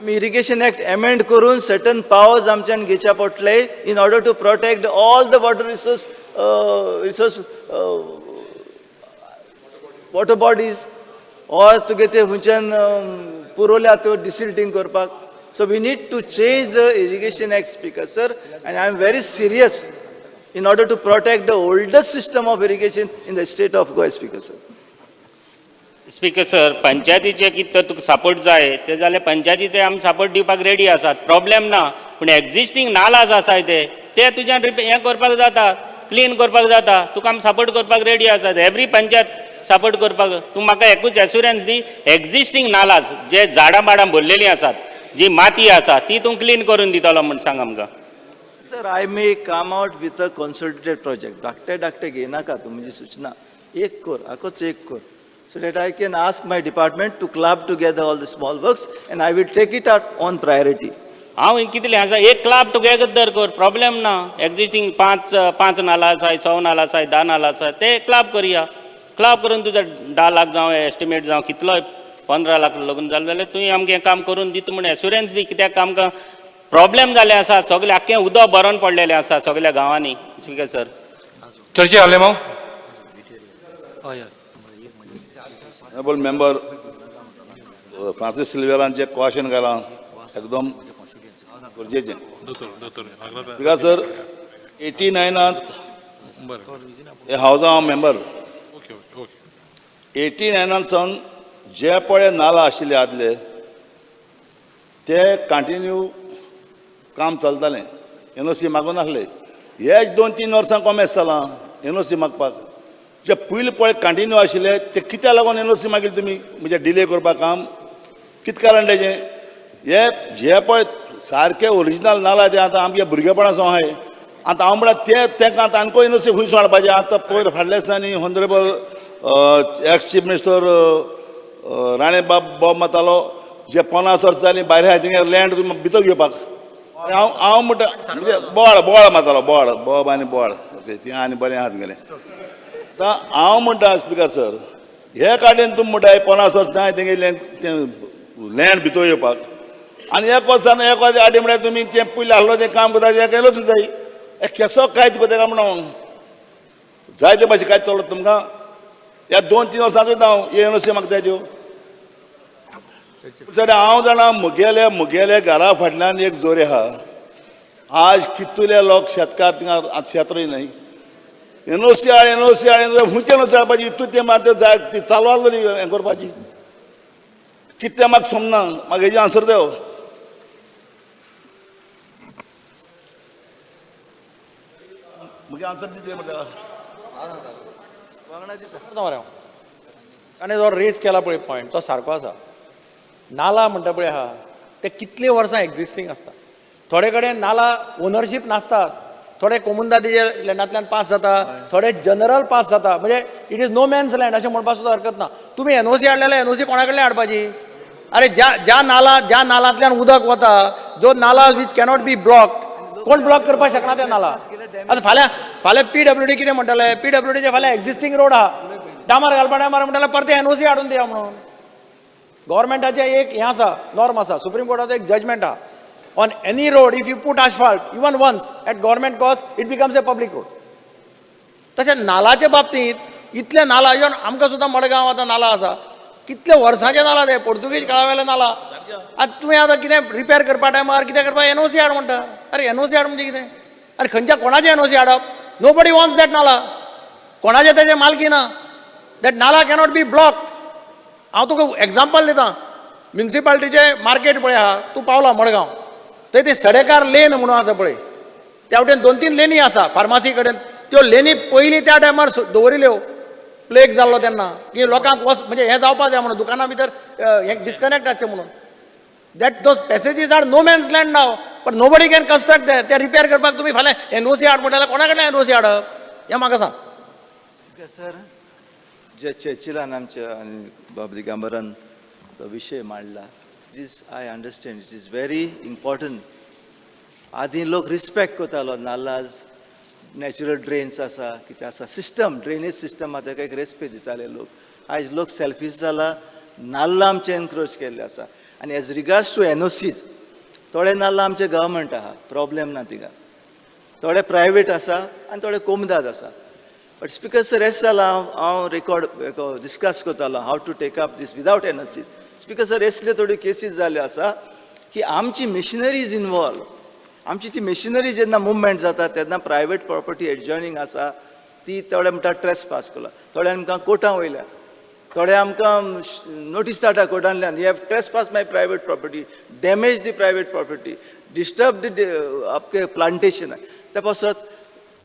आमी इरिगेशन एक्ट एमेंड करून सर्टन पावर्स आमच्यान घेवचे पडटले in order to protect all the water resource water bodies or तुगे ते खंयच्यान पुरवल्या त्यो डिसिल्टींग करपाक. So we need to change the irrigation act speaker sir, and I am very serious in order to protect the oldest system of irrigation in the state of Goa, Speaker sir. Speaker sir, पंचायतीचे कितें तर तुका सपोर्ट जाय ते जाल्यार पंचायतीचे आमी सपोर्ट दिवपाक रेडी आसात, प्रॉब्लेम ना. पूण एग्जिस्टींग नालाज आसाय ते ते तुज्यान रिपे हें करपाक जाता, क्लीन करपाक जाता. तुका आमी सपोर्ट करपाक रेडी आसात, एवरी पंचायत सपोर्ट करपाक. तूं म्हाका एकूच एश्युरन्स दी, एग्जिस्टींग नालाज जे झाडां बाडां भरलेलीं आसात, जी माती आसा ती तूं क्लीन करून दितलो म्हूण सांग आमकां. Sir, I may come out with a consolidated project. धाकटे धाकटे घेयनाका तूं, म्हजी सूचना एक कर, आकोच एक कर, so that I can ask my department to club together all the small works and I will take it out on priority. हांव कितले आसा एक क्लब टुगेदर कर, प्रॉब्लेम ना. एग्जिस्टींग 5 नाला आसाय, 6 नाला आसाय, 10 नाला आसाय, ते क्लब करया. क्लब करून तुजा 10 लाख जावं एस्टिमेट जावं कितलोय 15 लाख लगून जालें जाल्यार तुवें आमकां हें काम करून दिता म्हूण एश्युरन्स दी. कित्याक आमकां प्रॉब्लेम जाल्ले आसा, सगळें आख्खें उदक भरोन पडलेलें आसा सगळ्या गांवांनी स्पीकर सर. चर्चे आलेमाव. हय. Honourable member Francis सिल्वेरान जे क्वेश्चन घालां एकदम गरजेचें. दोतोर दोतोर because sir 89 बरें हे हावजा हांव मेंबर. ओके ओके ओके 89 सावन जे पळय नाला आशिल्ले आदले ते कंटिन्यू काम चलतालें, एनओसी मागून आसले. हेच 2-3 वर्सां कॉमेस जालां एनओसी मागपाक. जे पयलीं पळय कंटिन्यू आशिल्ले ते कित्याक लागून एनओसी मागीर तुमी म्हणजे डिले करपाक काम कितें कारण तेजें? हे जे पळय सारके ओरिजिनल नाला ते आतां आमगे भुरगेपणा सावन आहाय. आतां हांव म्हणटा ते तेंकां आतां आमकां एनओसी खंय हाडपाचें? आतां पयर फाटल्या दिसांनी honourable ex chief minister Rane बाब बोब मारतालो, जे 50 वर्सां जालीं भायर आहाय थिंगा लँड भितर घेवपाक. हांव हांव म्हणटा म्हणजे बोवाळ बोवाळ मारतालो, बोवाळ बोब आनी बोवाळ ओके ती आनी बरें आहा तुगेलें. आतां हांव म्हणटा स्पिकर सर, हे काडीन तुमी म्हणटा 50 वर्सां नाय तेंगेलें तें लँड भितर येवपाक, आनी एक वर्सान एक वर्स आडी म्हळ्यार तुमी तें पयलीं आहलो तें काम करता तें केलोच जाय. हे केसो कायदो करता काय म्हणून जाय ते भाशेन कायदो चलत तुमकां. ह्या 2-3 वर्सां सुद्दां हांव हे एनओसी मागता त्यो. जाल्यार हांव जाणा म्हगेले म्हगेले घरा फाटल्यान एक जोरी आहा. आज कितले लोक शेतकार थिंगा शेत रोयनाय. एनओसी आड एनओसी आड खंयचे एनओसी हाडपाची? इतू तें मात जाय ती चालू आहली हें करपाची कितें म्हाका समजना. म्हाका हेजी आन्सर देव. म्हगे आन्सर दिते म्हणटा. वांगडा दिता. करता मरे हांव. ताणें जो रेज केला पळय पॉयंट तो सारको आसा. नाला म्हणटा पळय आहा ते कितले वर्सां एग्जिस्टींग आसता. थोडे कडेन नाला ओनरशीप नासतात, थोडे कोमुंदादीच्या लँडांतल्यान पास जाता, थोडे जनरल पास जाता. म्हणजे it is no man's land अशें म्हणपाक सुद्दां हरकत ना. तुमी एनओसी हाडले जाल्यार एनओसी कोणा कडल्यान हाडपाची? अरे ज्या ज्या नाला ज्या नालांतल्यान उदक वता, जो नाला which cannot be block, कोण ब्लॉक करपाक शकना त्या नाला. आतां फाल्यां फाल्यां पीडब्ल्यूडी कितें म्हणटले? पीडब्ल्यूडीचे फाल्यां एग्जिस्टींग रोड आहा, डांबर घालपा टायमार म्हणटले परते एनओसी हाडून दिया म्हणून. गव्हर्मेंटाचें एक हें आसा, नॉर्म आसा, सुप्रीम कोर्टाचो एक जजमेंट आहा, on any road if you put asphalt even once at government cost, it becomes a public road. तशें नालाचे बाबतींत इतले नाला, इवन आमकां सुद्दां मडगांव आतां नाला आसा, कितले वर्सांचे नाला ते, पोर्तुगीज काळा वेले नाला. आतां तुवें आतां कितें रिपेर करपा टायमार कितें करपा एनओसी हाड म्हणटा. अरे एनओसी हाड म्हणजे कितें? आनी खंयच्या कोणाचें एनओसी हाडप? Nobody wants that नाला. कोणाचें तेजें मालकी ना. That नाला कॅनॉट बी ब्लॉक्ड. हांव तुका एग्जाम्पल दिता. म्युनिसिपालिटीचें मार्केट पळय आहा, तूं पावला मडगांव, थंय ती सडेकार लेन म्हणून आसा पळय, त्या वटेन दोन तीन लेनी आसा फार्मासी कडेन. त्यो लेनी पयलीं त्या टायमार दवरिल्ल्यो प्लेग जाल्लो तेन्ना, की लोकांक वच म्हणजे हें जावपा जाय म्हणून, दुकाना भितर हें डिस्कनेक्ट आसचें म्हणून. That those passages are no man's land now, but nobody can construct. ते रिपेर करपाक तुमी फाल्यां एनओसी हाड म्हणटा जाल्यार कोणा कडल्यान एनओसी हाडप हें म्हाका सांग. स्पीकर सर, जे चर्चिलान आमच्या आनी बाब दिगंबरान तो विशय मांडला, it is, I understand, it is very important. आदीं लोक रिस्पेक्ट करतालो नालाज, नॅचरल ड्रेन्स आसा, कितें आसा सिस्टम, ड्रेनेज सिस्टम आसा, ताका एक रेस्पेद दिताले लोक. आयज लोक सेल्फीश जाला, नाल्ला आमचे एनक्रोच केल्ले आसा. आनी as regards to NOCs, थोडे नाल्ला आमचे गव्हर्मेंट आहा, प्रॉब्लेम ना थिंगा, थोडे प्रायवेट आसा आनी थोडे कोमुनिदाद आसा. बट स्पिकर सर, येस जालां, हांव रेकॉर्ड डिस्कस करतालो how to take up this without NOCs. Speaker sir, असल्यो थोड्यो केसीस जाल्यो आसा की आमची मशिनरीज इनवॉल्व. आमची ती मशिनरी जेन्ना मुवमेंट जाता तेन्ना प्रायवेट प्रॉपर्टी एडजॉयनींग आसा ती थोडे म्हणटा ट्रेस पास केला, थोडे आमकां कोर्टां वयल्या, थोडे आमकां नोटीस धाडटा कोर्टांतल्यान, you have trespass my private property, damage the private property, disturb the आपके प्लांटेशन. त्या पासत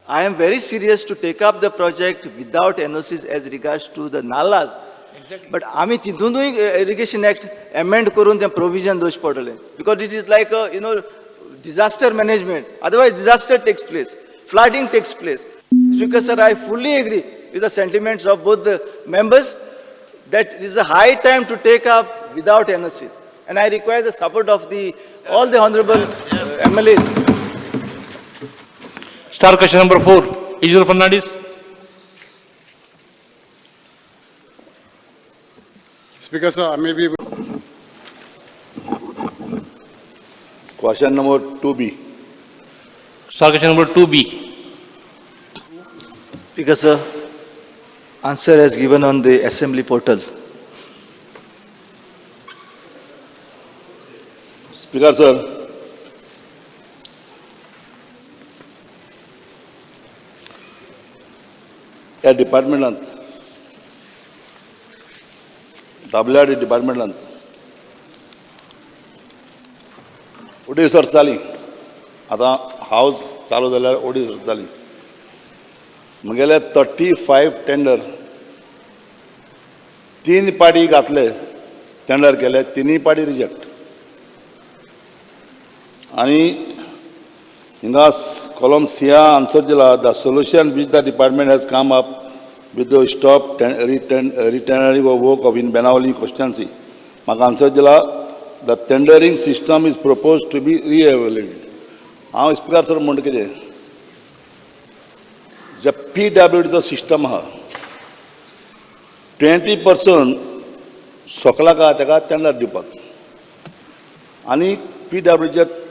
I am very serious to take up the project without NOCs as regards to the nalas. But आमी तितूनूय इरिगेशन एक्ट एमेंड करून तें प्रोविजन दवरचें पडटलें, because it is like disaster management. Otherwise disaster takes place, flooding takes place. Speaker sir, I fully agree with the sentiments of both the members that it is a high time to take up without NOC. And I require the support of the all the honorable MLAs. Star question number 4, Isidro Fernandez. Speaker sir, I may be Question number 2B. Star question number 2B. Speaker sir, answer as given on the assembly portal. Speaker sir, ह्या डिपार्टमेंटांत, डब्ल्यू आर डी डिपार्टमेंटांत अडीच वर्सां जालीं. आतां हावज चालू जाल्यार अडीच वर्सां जालीं. म्हगेले 35 टेंडर तीन पाटी घातले, टेंडर केले, तिनूय पाटी रिजेक्ट. आनी हिंगा कॉलम सिया आन्सर दिला, the solution which the department has come up with the stop retendering of work of in Benaulim constituency. म्हाका आन्सर दिला, the tendering system is propose to be re-evaluated. हांव स्पिकर सर म्हणटा कितें, जे पी डब्ल्यू डीचो सिस्टम आहा, 20% सकलाक आहा तेका टेंडर दिवपाक, आनी पी डब्ल्यूचे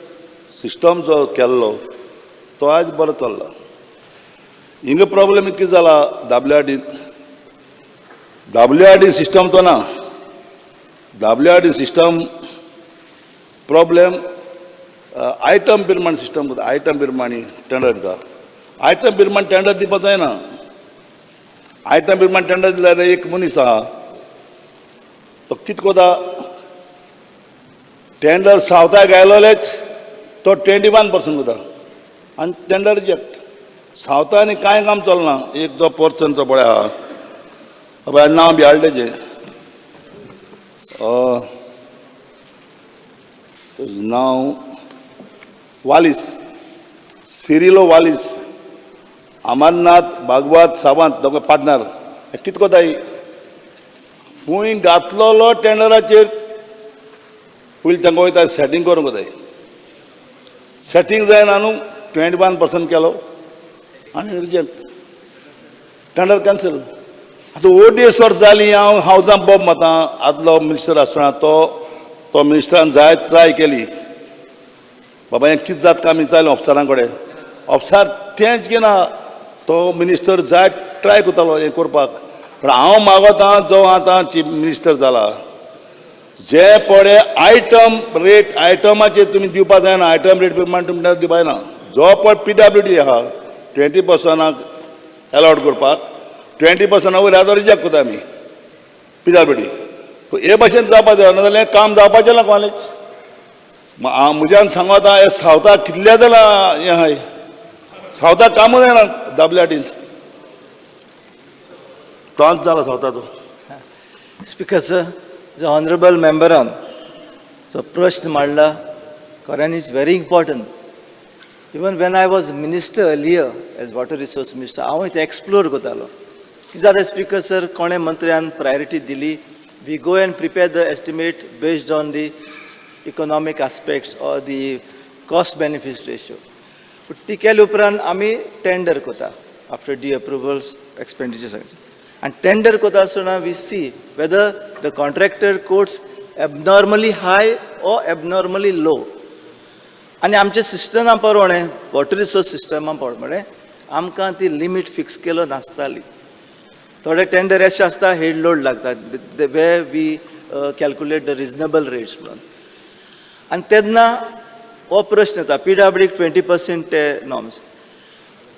सिस्टम जो केल्लो तो आयज बरो चल्ला. हिंगा प्रॉब्लेम कितें जाला, डब्ल्यू आर डीत डब्ल्यू आर डी सिस्टम तो ना, WRD system problem item प्रमाण सिस्टम, आयटम प्रमाणे टेंडर दिता. आयटम प्रमाण टेंडर दिवपाक जायना. आयटम प्रमाण टेंडर दिल्यार जाल्यार एक मनीस आहा तो कितें करता, टेंडर सावथाक आयलोलेच तो 21% करता आनी टेंडर रिजेक्ट. सावथा आनी कांय काम चलना. एक जो पर्सन जो पळय आहा बाबा नांव बी हाडलें तेजें, नांव वालीस, सिरिलो वालीस, अमरनाथ भागवत सावंत दोग पार्टनर. कित कोताय खूंय घातलोलो टेंडराचेर पयलीं तांकां वयता सेटींग करूंक वताय. सेटींग जायना न्हू, 21% केलो आनी रिजेक्ट, टेंडर कॅन्सल. आतां ओडीस वर्स जालीं हांव हावजां बोब माता. आदलो मिनिस्टर आसतना तो तो मिनिस्टरान जायत ट्राय केली, बाबा हें कितें जाता काय विचारलें ऑफिसरां कडेन. ऑफिसर तेंच घेना, तो मिनिस्टर जायत ट्राय करतालो हें करपाक. पूण हांव मागोतां, जो आतां चीफ मिनिस्टर जाला, जे पळय आयटम रेट आयटमाचेर तुमी दिवपा जायना. आयटम रेट प्रमाण तुमी दिवपा जायना. जो पळय पीडब्ल्यूडी आहा, 20%क एलॉट करपाक, 20%ा वयर आतां रिजेक्ट करता आमी पीडब्ल्यूडी. हे भाशेन जावपा जाय, नाजाल्यार काम जावपाचें ना कोणालें. म्हज्यान सांगता, हे सावथाक कितले जाणां हें आहाय, सावथाक कामूच जायना. डब्ल्यूआरटीन तोच जाला सावथाचो. स्पीकर सर, जो ऑनरेबल मेंबरान जो प्रश्न मांडला, खऱ्यांनीच very important. Even when I was minister earlier, as water resource minister, हांव ते एक्सप्लोर करतालो. कितें जालें स्पीकर सर, कोणें मंत्र्यान प्रायोरिटी दिली, we go and prepare the estimate based on the economic aspects or the cost benefit ratio. पूण ती केले उपरांत आमी टेंडर करता आफ्टर डी अप्रुवल्स एक्सपेंडिचर सगळें. आनी टेंडर करता आसतना we see whether the contractor quotes abnormally high or abnormally low. आनी आमच्या सिस्टमा प्रमाणे, वॉटर रिसोर्स सिस्टमा प्रमाणे आमकां ती लिमीट फिक्स केलो नासताली. थोडे टेंडर अशे आसता, हेड लोड लागता, where we calculate the reasonable rates म्हणून. आनी तेन्ना हो प्रश्न येता, पीडब्ल्यूडीक 20% ते नॉर्म्स.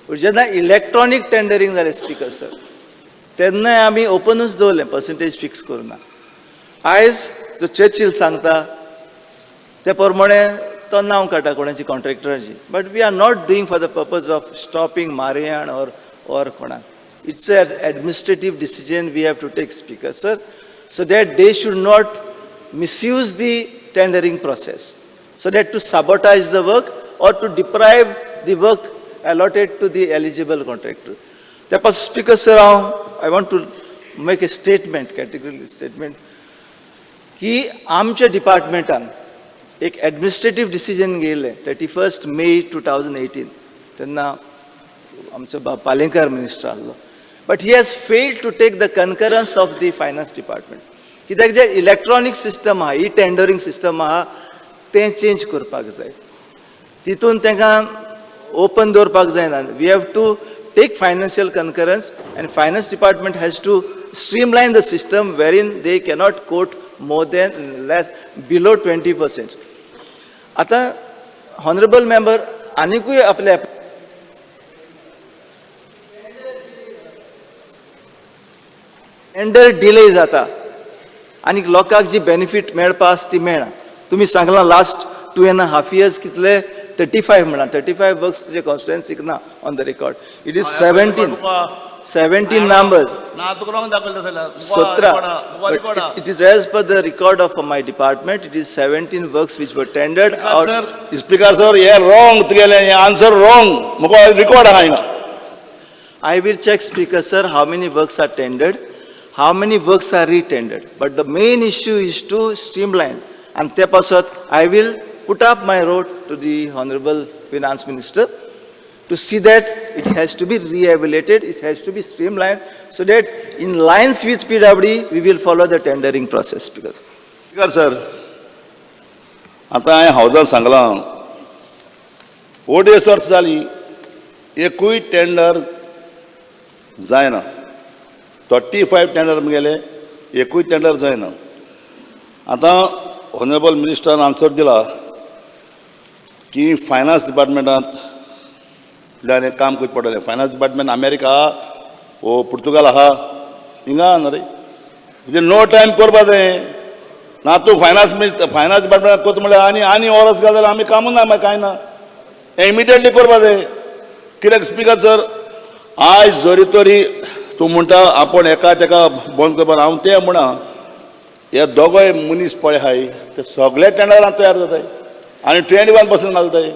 जेन्ना इलेक्ट्रॉनीक टेंडरींग जालें स्पीकर सर, तेन्नाय आमी ओपनूच दवरलें, पर्संटेज फिक्स करुना. आयज जो चर्चील सांगता ते प्रमाणे तो नांव काडटा कोणाची कॉन्ट्रॅक्टराची, but we are not doing for the purpose of stopping Marian or कोणाक. It's a administrative decision we have to take, Speaker sir, so that they should not misuse the tendering process, so that to sabotage the work or to deprive the work allotted to the eligible contractor. त्या पासून स्पीकर सर, हांव I want to make a statement, categorical statement, की आमच्या डिपार्टमेंटान एक एडमिनिस्ट्रेटीव डिसिजन घेयलें 31 May 2018. तेन्ना आमचो बाब पालेंकार मिनिस्टर आहलो, but he has failed to take the concurrence of the finance department. कित्याक जे इलेक्ट्रॉनीक सिस्टम आहा, ई टेंडरींग सिस्टम आहा, तें चेंज करपाक जाय. तितून तांकां ओपन दवरपाक जायना. We have to take financial concurrence and finance department has to streamline the system wherein they cannot quote more than less below 20%. आतां हॉनरेबल मेंबर आनिकूय आपल्या टेंडर डिले जाता आनी लोकांक जी बेनिफीट मेळपा आसा ती मेळना. तुमी सांगलां last 2.5 years कितले, 35 म्हणा, 35 वर्क्स तुजे कॉन्स्टिट्युएन्सीक ना. On the record it is 17 numbers. ना, तुका रॉंग दाखयलें जाल्यार. 17. It is as per the record of my department, it is 17 works which were tendered out. Sir, speaker sir, हे रॉंग तुगेलें, हें आन्सर रॉंग. म्हाका रिकॉर्ड आहा हिंगा. I will check, Speaker sir, how many works are tendered, how many works are re-tendered. But the main issue is to streamline. And ते पासत I will put up my note to the Honorable Finance Minister to see that it has to be re-evaluated, it has to be streamlined, so that in lines with PWD, we will follow the tendering process. Because speaker sir, आतां हांवें हावजान सांगलां, ओडेस वर्स जालीं एकूय टेंडर जायना. 35 टेंडर गेले, एकूय टेंडर जायना. आतां ऑनरेबल मिनिस्टरान आन्सर दिला की फायनान्स डिपार्टमेंटांतल्यान हें काम करचें पडटलें. फायनान्स डिपार्टमेंट अमेरिका आहा वो पुर्तुगाल आहा? हिंगा न्हू रे. म्हणजे नो टायम करपा जाय ना. तूं फायनान्स मिनिस्टर, फायनान्स डिपार्टमेंटात करता म्हणल्यार आनी आनी ऑरस घाल जाल्यार आमी कामूच ना मागीर, कांय ना. हें इमिडिएटली करपा जाय. कित्याक स्पीकर सर, आयज जरी तरी तूं म्हणटा आपूण एका तेका बंद करपाक हांव तें म्हणा हे दोगोय मनीस पळय आहाय ते सगळे टेंडरान तयार जाताय आनी 21% घालताय.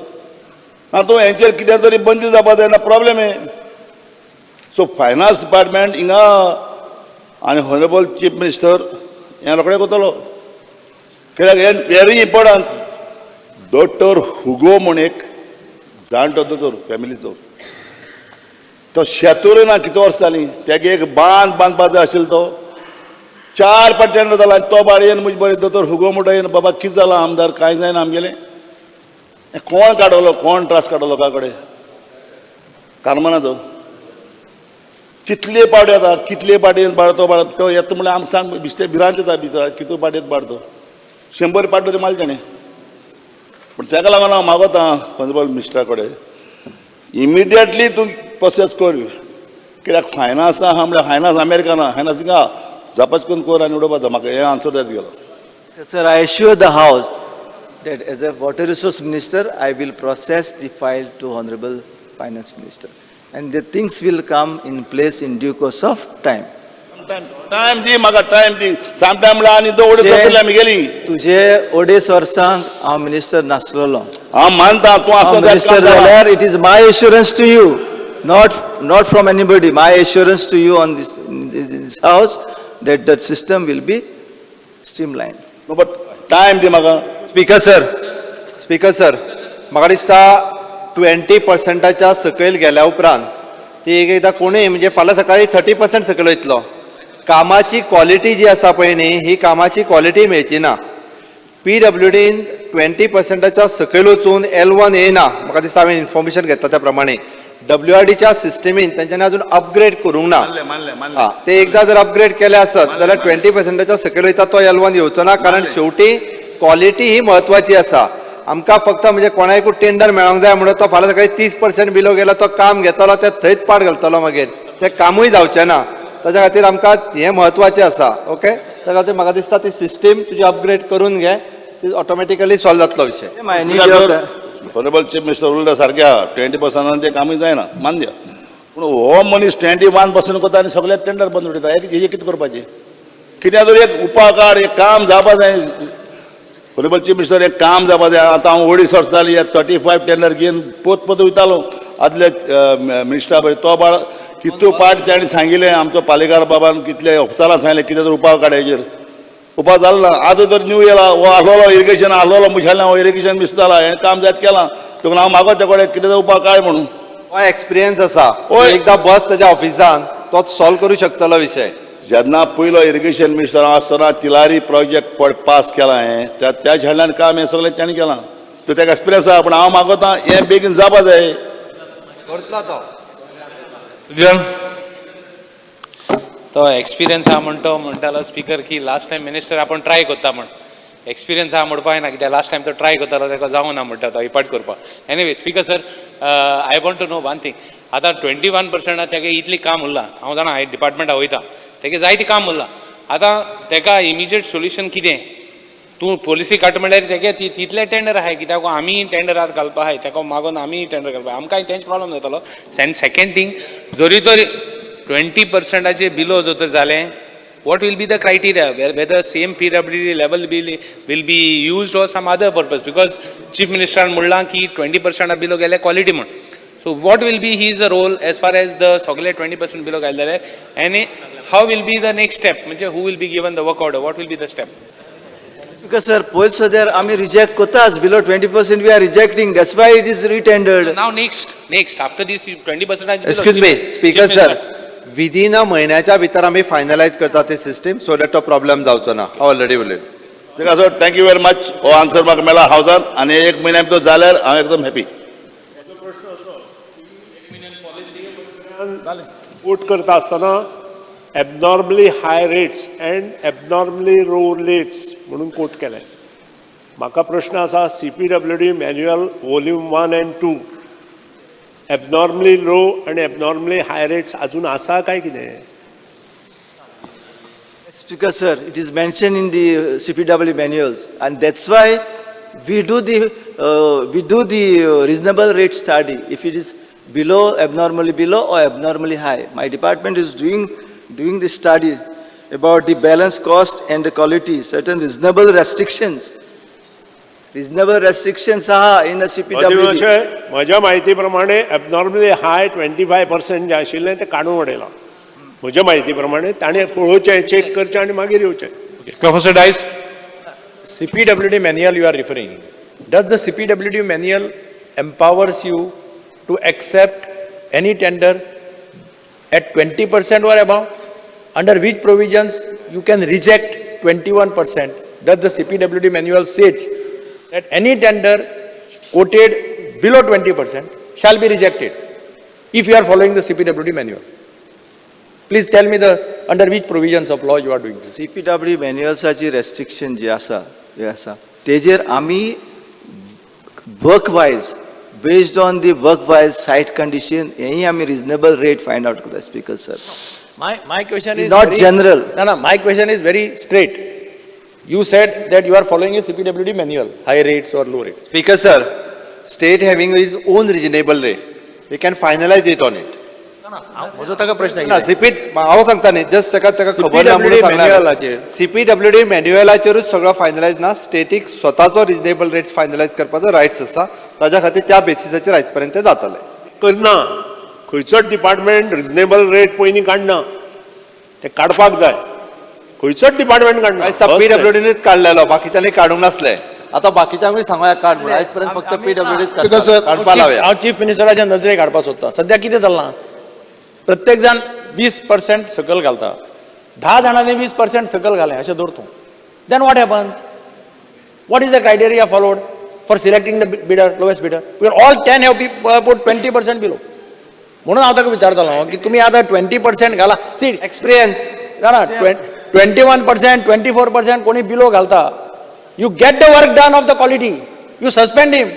आनी तूं हेंचेर कितें तरी बंदी जावपा जाय ना प्रॉब्लेम हे. सो फायनान्स डिपार्टमेंट हिंगा आनी हॉनरेबल चीफ मिनिस्टर हें रोखडें करतलो कित्याक हें व्हेरी इम्पोर्टंट. दोतोर हुगो म्हूण एक जाणटो दोतोर फॅमिलीचो तो शेतूर ना कितें वर्सां जालीं तेगे एक बांद बांदपाक जाय आशिल्लो तो चार पाट टेंडर जाला आनी तो बाळ येवन म्हजे बरें दोतोर हुगो म्हणटा येवन बाबा कितें जालां आमदार कांय जायना आमगेलें. हें कोण काडलो कोण त्रास काडलो लोकां कडेन कारमानाचो कितले पावट येता कितले पाटी येवन बाळ तो बाळ तो येता म्हणल्यार आमकां सांग बिश्टे भिरांत येता भितर कितू पाट येता बाळ तो 100 पाट तरी मारले ताणें. पूण ताका लागून हांव मागोता हॉनरेबल मिनिस्टरा कडेन इमिडिएटली तूं प्रोसेस कर कित्याक फायनान्स आहा म्हणल्यार फायनान्स अमेरिका ना फायनान्स हिंगा जापाच करून कर आनी उडोवपाचो म्हाका हें आन्सर जायत गेलो. Sir, I assure the house that as a water resource minister, I will process the file to Honorable Finance Minister. And the things will come in place in due course of time. Time दी म्हाका टायम दी सामटायम म्हणल्यार आनी दोन वडील जातली आमी गेली. तुजे अडेच वर्सांक हांव मिनिस्टर नासलेलो. हांव मानता तूं हांव आसता मिनिस्टर जाल्यार it is my assurance to you, not from anybody, my assurance to you on this house that that system will be streamlined. But time दी म्हाका. स्पीकर सर, स्पीकर सर, म्हाका दिसता 20%च्या सकयल गेल्या उपरांत ती एक एकदां कोणूय म्हणजे फाल्यां सकाळी 30% सकयल वयतलो. कामाची क्वॉलिटी जी आसा पळय न्ही ही कामाची क्वॉलिटी मेळची ना. पी डब्ल्यू डीन 20%च्या सकयल वचून L1 येयना. म्हाका दिसता हांवें इन्फॉर्मेशन घेतला त्या प्रमाणे डब्ल्यू आर डीच्या सिस्टमीन तेंच्यांनी अजून अपग्रेड करूंक ना. मानलें मानलें मानलें. हा ते एकदा जर अपग्रेड केले आसत जाल्यार 20%च्या सकयल वयता तो L1 येवचो ना कारण शेवटी क्वॉलिटी ही म्हत्वाची आसा. आमकां फक्त म्हणजे कोणाकूय टेंडर मेळोंक जाय म्हणून तो फाल्यां सकाळी 30% बिलो गेलो तो काम घेतलो ते थंयच पाड घालतलो मागीर तें कामूय जावचें ना. ताच्या खातीर आमकां हें म्हत्वाचें आसा. ओके, त्या खातीर म्हाका दिसता ती सिस्टीम तुजी अपग्रेड करून घे, ती ऑटोमॅटिकली सॉल्व जातलो विशय. I need your honourable chief minister उलयता सारकें आहा 20%न तें कामूय जायना मान्य. पूण हो मनीस 21% करता आनी सगळे टेंडर बंद उडयता. हेजें कितें करपाचें? कितें तरी एक उपाय काड एक काम जावपा जाय. हॉनरेबल चीफ मिनिस्टर एक काम जावपा जाय. आतां हांव अडीच वर्सां जालीं हे 35 टेंडर घेवन पोत पोत वयतालो आदले मिनिस्टरा बरें तो बाळ कितू पाट ताणें सांगिल्लें आमचो पालेकार बाबान कितले ऑफिसरान सांगलें कितें तरी उपाय काड हेजेर उपाय जालो ना. आतां तर न्यू येला हो आसलेलो इरिगेशन आसलेलो मुशालें हो इरिगेशन मिस जाला हें काम जायत केलां देखून हांव मागोता ते कडेन कितें तरी उपाय काड म्हणून. हो एक्सपिरियन्स आसा. हय. एकदां बस ताच्या ऑफिसान तो सॉल्व करूं शकतलो विशय. जेन्ना पयलो इरिगेशन मिनिस्टर हांव आसतना तिलारी प्रोजेक्ट पळय पास केला हें त्या त्या झेडल्यान काम हें सगळें ताणें केलां तो ताका एक्सपिरियन्स आहा. पूण हांव मागोता हें बेगीन जावपा जाय. करतलो तो. Sridharan. तो एक्सपिरियन्स आहा म्हण तो म्हणटालो स्पिकर की लास्ट टायम मिनिस्टर आपूण ट्राय करता म्हण. एक्सपिरियन्स आहा म्हणपा जायना कित्याक लास्ट टायम तो ट्राय करतालो ताका जावं ना म्हणटा तो इपाट करपाक. Anyway speaker sir, I want to know one thing. आतां 21%ा तेगे इतली काम उरलां हांव जाणा हांव डिपार्टमेंटा वयता तेगे जायतें काम उरलां. आतां तेका इमिजिएट सोल्युशन कितें? तूं पॉलिसी काडटा म्हणल्यार तेगे तितले टेंडर आहाय कित्याक आमी टेंडरात घालपा आहाय तेका मागून आमी टेंडर घालपा आमकांय तेंच प्रॉब्लम जातलो. आनी सेकेंड थींग जरी तर 20%ाचे बिलो जर तर जालें what will be the criteria, whether same PWD level will be used or some other purpose? Because chief minister म्हणलां की 20% बिलो गेले क्वॉलिटी म्हण. So what will be his role as far as the सगळे 20% बिलो घातले जाल्यार आनी how will be the next step, म्हणजे who will be given the work order, what will be the step? Because sir, पयलीं सुद्दां आमी रिजेक्ट करताच below 20% we are rejecting, that's why it is retendered. Now next after this 20% excuse me speaker sir, within a म्हयन्याच्या भितर आमी फायनलायज करता ती सिस्टीम सो that तो प्रॉब्लेम जावचो ना. हांव ऑलरेडी उलयलो. ताका sir thank you very much. हो आन्सर म्हाका मेळ्ळा हावजान आनी एक म्हयन्या भितर जाल्यार हांव एकदम हॅपी. वोट करता आसतना abnormally high rates and abnormally low rates म्हणून कोट केलें. म्हाका प्रश्न आसा CPWD manual volume 1 and 2 abnormally low आनी एबनॉर्मली हाय रेट्स अजून आसा काय कितें? Speaker sir, it is mentioned in the CPW manuals, and that's why we do the reasonable rate study. If it is below, abnormally below or abnormally high. My department is doing the study about the balance cost and the quality, certain reasonable restrictions. Reasonable restrictions आहा in the CPWD. म्हज्या म्हायती प्रमाणे एबनॉर्मली हाय 25% जें आशिल्लें तें काडून उडयलां. म्हज्या म्हायती प्रमाणे ताणें पळोवचें, चॅक करचें आनी मागीर येवचें. Professor Dias. CPWD manual you are referring, does the CPWD manual empowers you to accept any tender at 20% or above? Under which provisions you can reject 21%? Does the CPWD manual states that any tender quoted below 20% shall be rejected if you are following the CPWD manual? Please tell me the, under which provisions of law you are doing this? CPWD मॅन्युअल्साची restriction जी आसा, हे आसा, तेजेर आमी work wise, based on the work wise site condition, हेंय आमी रिजनेबल रेट फायंड आवट करता, speaker sir. My question It is is not very- general. No, my question is very straight. You said that you are following a CPWD manual, high rates or low rates. Speaker sir, state having its own reasonable rate, we can finalize it on it. म्हजो ताका प्रश्न ना कितें? सीपी हांव सांगता न्ही, जस्ट ताका खबर ना म्हणून CPWD सांगला. manual-आचेर. सीपीडब्ल्यूडी मॅन्युअलाचेरूच सगळो फायनलायज ना, स्टेटीक स्वताचो रिजनेबल रेट फायनलायज करपाचो रायट्स आसा. ताज्या खातीर त्या बेसिसाचेर आयज पर्यंत ते जाताले. करना, खंयचोच डिपार्टमेंट रिजनेबल रेट पयलीं काडना. ते काडपाक जाय, खंयचोच डिपार्टमेंट काडना. पीडब्ल्यूडीनूच काडलेलो, बाकीच्यांनी काडूंक नासले. आतां बाकीच्यांकूय सांगोया काड म्हणून. आयज पर्यंत फक्त पीडब्ल्यूडीच Because, sir, काडपा लावया. हांव चीफ मिनिस्टराच्या नजरेक हाडपाक सोदता, सद्या कितें चल्लां, प्रत्येक जाण 20% सकयल घालता. 10 जाणांनी 20% सकयल घालें अशें धर तूं, then what happens? What is the criteria followed for selecting the bidder, lowest bidder? We all 10 have put 20% below. म्हणून हांव ताका विचारतालो की तुमी आतां 20% घाला, सी एक्सपिरियन्स. ना, 21%, 24% कोणी बिलो घालता, you get the work done of the quality, you suspend him,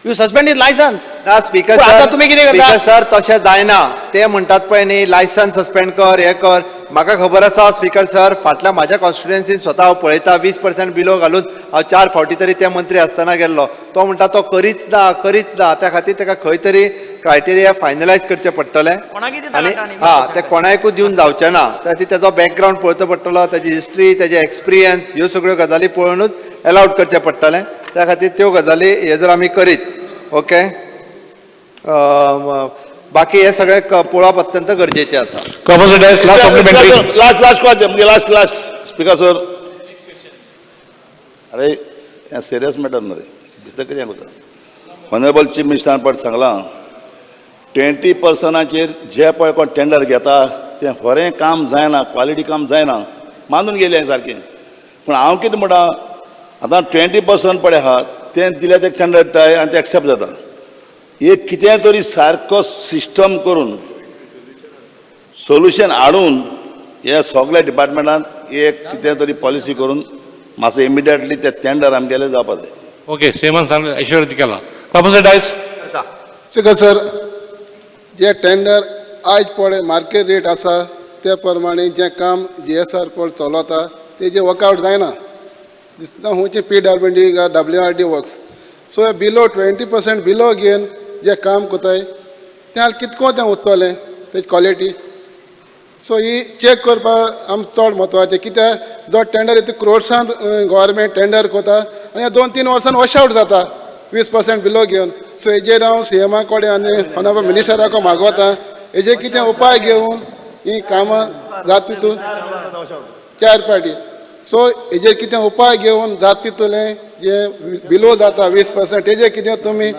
you suspend his licence. ना स्पीकर पण सर, आता तुम्ही कितें करता? स्पीकर सर, तशें जायना. ते म्हणटात पळय न्ही, लायसन्स सस्पेंड कर, हें कर. म्हाका खबर आसा स्पीकर सर, फाटल्या म्हाज्या कॉन्स्टिट्युएन्सीन स्वता हांव पळयता, 20% बिलो घालून हांव चार फावटी तरी ते मंत्री आसतना गेल्लो. तो म्हणटा तो करीत ना, करीत ना. त्या खातीर ताका खंय तरी क्रायटेरिया फायनलायज करचें पडटलें. कोणाकय दिता आनी नाका न्ही. हा, ते कोणाकूय दिवन जावचें ना. त्या खातीर तेजो बॅकग्रावंड पळोवचो पडटलो, ताजी हिस्ट्री, तेजे एक्सपिरियन्स, ह्यो सगळ्यो गजाली पळोवनूच एलावड करचें पडटलें. त्या खातीर त्यो गजाली हे जर आमी करीत, ओके, बाकी हे सगळें पळोवप अत्यंत गरजेचें आसा. Professor Dias, last supplementary. Last, last question म्हणजे लास्ट, लास्ट स्पीकर सर. अरे, हें सिरियस मॅटर न्हू रे, दिसता कितें करता. ऑनरेबल चीफ मिनिस्टरान पट सांगलां, 20%चेर जे पळय कोण टेंडर घेता तें खरें काम जायना, क्वॉलिटी काम जायना, मानून गेलें सारकें. पूण हांव कितें म्हणटा, आतां 20% पळय आहा तें दिल्यार ते टेंडर दिताय आनी तें एक्सेप्ट जाता. एक कितें तरी सारको सिस्टम करून सोल्युशन हाडून हे सगल्या डिपार्टमेंटान एक कितें तरी पॉलिसी करून मातसो इमिडिएटली ते टेंडर आमगेले जावपा जाय. ओके, सीएमान सांगलें, एश्योर केला. प्रोफेसर डायस. स्पीकर सर, जे टेंडर आयज पळय मार्केट रेट आसा ते प्रमाणे जें काम जीएसआर पळय चलता तेजें वर्कआउट जायना. दिसता खंयचे PWD WRD works, so below 20% below घेवन जे काम करताय तें कितको तें उरतलें तेजी क्वॉलिटी? सो ही चॅक करपाक आमकां चड म्हत्वाचें, कित्याक जो टेंडर येता क्रोर्सान गव्हर्मेंट टेंडर करता आनी 2-3 वर्सान वॉश आवट जाता 20% बिलो घेवन. सो हेजेर हांव सीएमा कडेन आनी ऑनरेबल मिनिस्टराक मागवता, हेजेर कितें उपाय घेवन ही कामां जाता तितून चार पार्टी. सो हेजेर कितें उपाय घेवन जाता तितूलें जे बिलो जाता 20% तेजेर कितें तुमी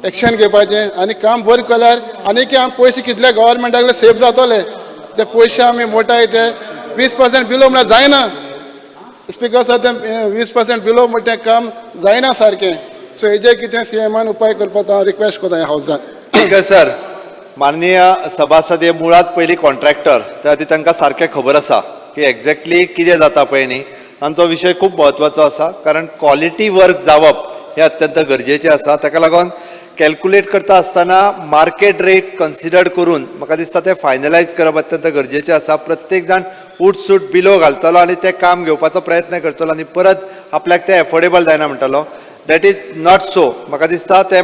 एक्शन घेवपाचें आनी काम बरें केल्यार आनी की आमी पयशे कितले गव्हर्मेंटाक सेव जातले. ते पयशे आमी मोटाय ते 20% बिलो म्हळ्यार जायना. स्पीकर सर, ते 20% बिलो म्हणटा तें काम जायना सारकें. सो हेजेर कितें सीएमान उपाय करपाक हांव रिक्वेस्ट करता ह्या हावसान. स्पीकर सर, माननीय सभासद हे मुळात पयलीं कॉन्ट्रॅक्टर, त्या खातीर तांकां सारकें खबर आसा की एक्झॅक्टली कितें जाता पळय न्ही. आनी तो विशय खूब म्हत्वाचो आसा, कारण क्वॉलिटी वर्क जावप हें अत्यंत गरजेचें आसा. ताका लागून कॅल्कुलेट करता आसतना मार्केट रेट कन्सिडर करून म्हाका दिसता तें फायनलायज करप अत्यंत गरजेचें आसा. प्रत्येक जाण उट सूट बिलो घालतलो आनी तें काम घेवपाचो प्रयत्न करतलो आनी परत आपल्याक तें एफोर्डेबल जायना म्हणटलो. That is not so. म्हाका दिसता ते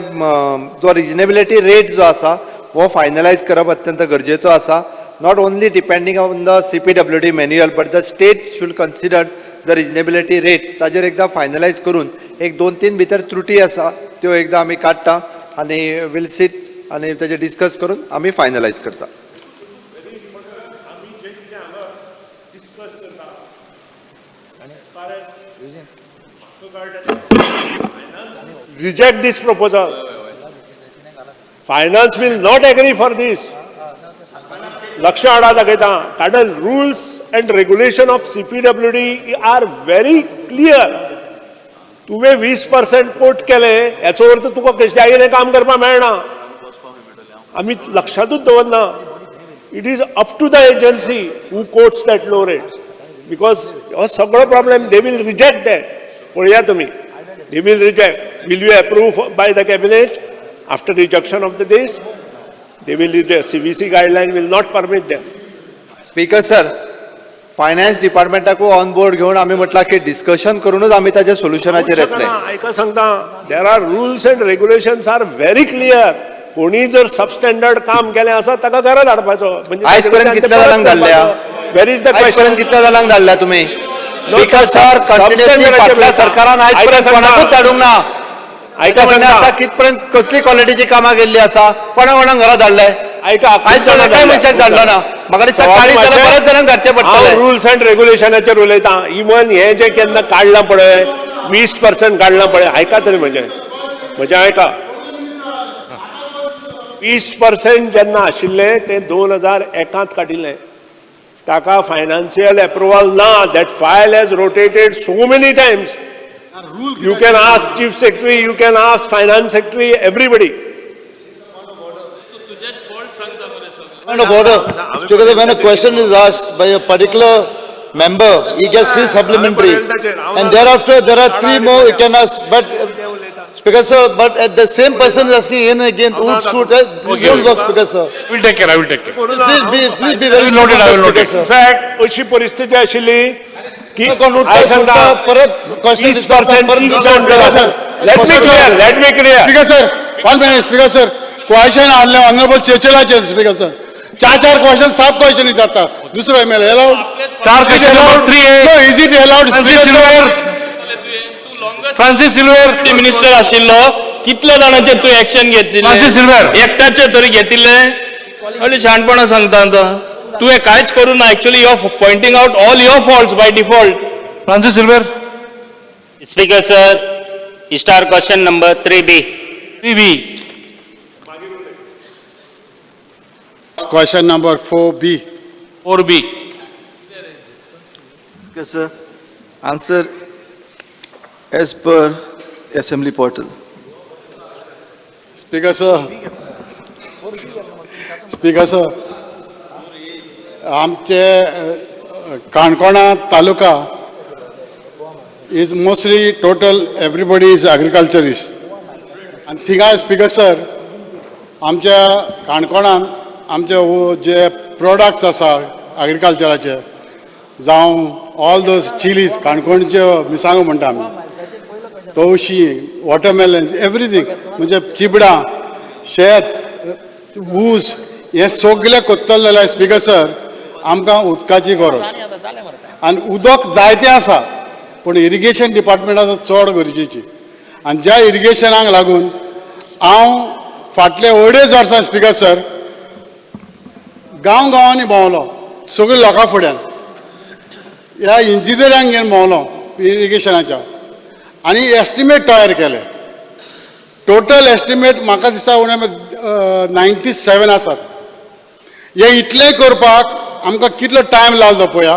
जो रिजनेबिलिटी रेट जो आसा हो फायनलायज करप अत्यंत गरजेचो आसा, not only depending on the CPWD manual, but the state should consider the reasonability rate. ताजेर एकदां फायनलायज करून एक दोन तीन भितर त्रुटी आसा त्यो एकदां आमी काडटा आनी वील सीट आनी ताजेर डिस्कस करून आमी फायनलायज करता. Reject this proposal. Finance will not agree for this. लक्ष हाडा दाखयता, कारण rules and regulation of CPWD are very clear. तुवें 20% कोट केले हेचो अर्थ तुका कशें काम करपाक मेळना. आमी लक्षांतूच दवरना. It is up to the agency who quotes that low rate, because हो सगळो problem they will reject that. पळया तुमी, they will reject. Will you approve by the cabinet after rejection of the this? They will reject. CVC guideline will not permit them. Speaker sir, finance डिपार्टमेंटाकूय on board घेवन आमी म्हटलां की डिस्कशन करूनच आमी ताच्या सोल्युशनाचेर येतले. आयका सांगता, there are rules and regulations are very clear. कोणी जर सबस्टँडर्ड काम केलें आसा ताका घरा धाडपाचो. म्हणजे आयज पर्यंत कितल्या जाणांक धाडल्या? Where is the आयज पर्यंत कितल्या जाणांक धाडल्या तुमी? स्पीकर सर, कंटिन्युअसली फाटल्या सरकारान आयज पर्यंत कोणाकूच धाडूंक ना. आयका म्हणणें सांगता. आसा कितपर्यंत कसली क्वॉलिटीची कामां केल्ली आसा, कोणा कोणाक घरा धाडले? आयका, आयज पर्यंत एकाय मनशाक धाडलो ना. म्हाका दिसता काडीत जाल्यार बऱ्याच जाणांक धाडचें पडटलें. रुल्स अँड रेग्युलेशनाचेर उलयता. इवन हें जें केन्ना काडलां पळय, 20% काडलां पळय, आयका तरी म्हजें म्हजें आयका. 20% जेन्ना आशिल्लें तें 2001 काडिल्लें, ताका फायनान्शियल एप्रुवल ना. That file has rotated so many times. You can ask chief secretary, you can ask finance secretary, everybody. Point of order. Because when a question is asked by a particular member, he gets three supplementary. And thereafter, there are three more he can ask. But, Speaker sir, but at the same person is asking again and again, would suit, this won't work, Speaker sir. Will take care, I will take care. Please be very I will note it, I will note Speaker it. sir. In fact, अशी परिस्थिती आशिल्ली की कोण उठता हांव सांगता, सुट्टा, परत question 20% परत 30%. Let me clear, let me clear. Speaker sir, one minute, speaker sir. Question हाडले ऑनरेबल चेचेलाचे स्पीकर सर. चार चार क्वेश्चन, सात क्वेश्चन जाता दुसरो एमएलए अलाउड. चार question number 3A. No, is it allowed? Francis Silveira, Francis Silveira. Minister आशिल्लो कितल्या जाणांचेर तूं एक्शन घेतिल्लें? Francis Silveira. एकट्याचेर तरी घेतिल्लें? व्हडलें शाणपणां सांगता आतां तुवें कांयच करूं ना. Actually you are pointing out all your faults by default. Francis Silveira. Speaker sir, star question number 3B. 3B. Question number 4B. 4B. Speaker sir, answer as per assembly portal. Speaker sir, speaker sir, आमचे काणकोणा taluka is mostly total everybody is agriculturist. आनी थिंगा स्पीकर सर, आमच्या काणकोणान आमचे जे प्रोडक्ट्स आसा एग्रीकल्चराचे, जावं ऑल those chillies, काणकोणच्यो मिरसांगो म्हणटा आमी, तवशीं, वॉटरमेलन, एवरीथींग, म्हणजे चिबडां, शेत, ऊस, हें सगळें कोत्तले जाल्यार स्पीकर सर आमकां उदकाची गरज. आनी उदक जायतें आसा, पूण इरिगेशन डिपार्टमेंटाचो चड गरजेची. आनी ज्या इरिगेशनाक लागून हांव फाटले अडेज वर्सां स्पीकर सर गांव गांवांनी भोंवलो, सगळ्या लोकां फुड्यान ह्या इंजिनियरांक घेवन भोंवलो इरिगेशनाच्या, आनी एस्टिमेट तयार केले. टोटल एस्टिमेट म्हाका दिसता उणें 97 आसात. हे इतलें करपाक आमकां कितलो टायम लागलो पळया,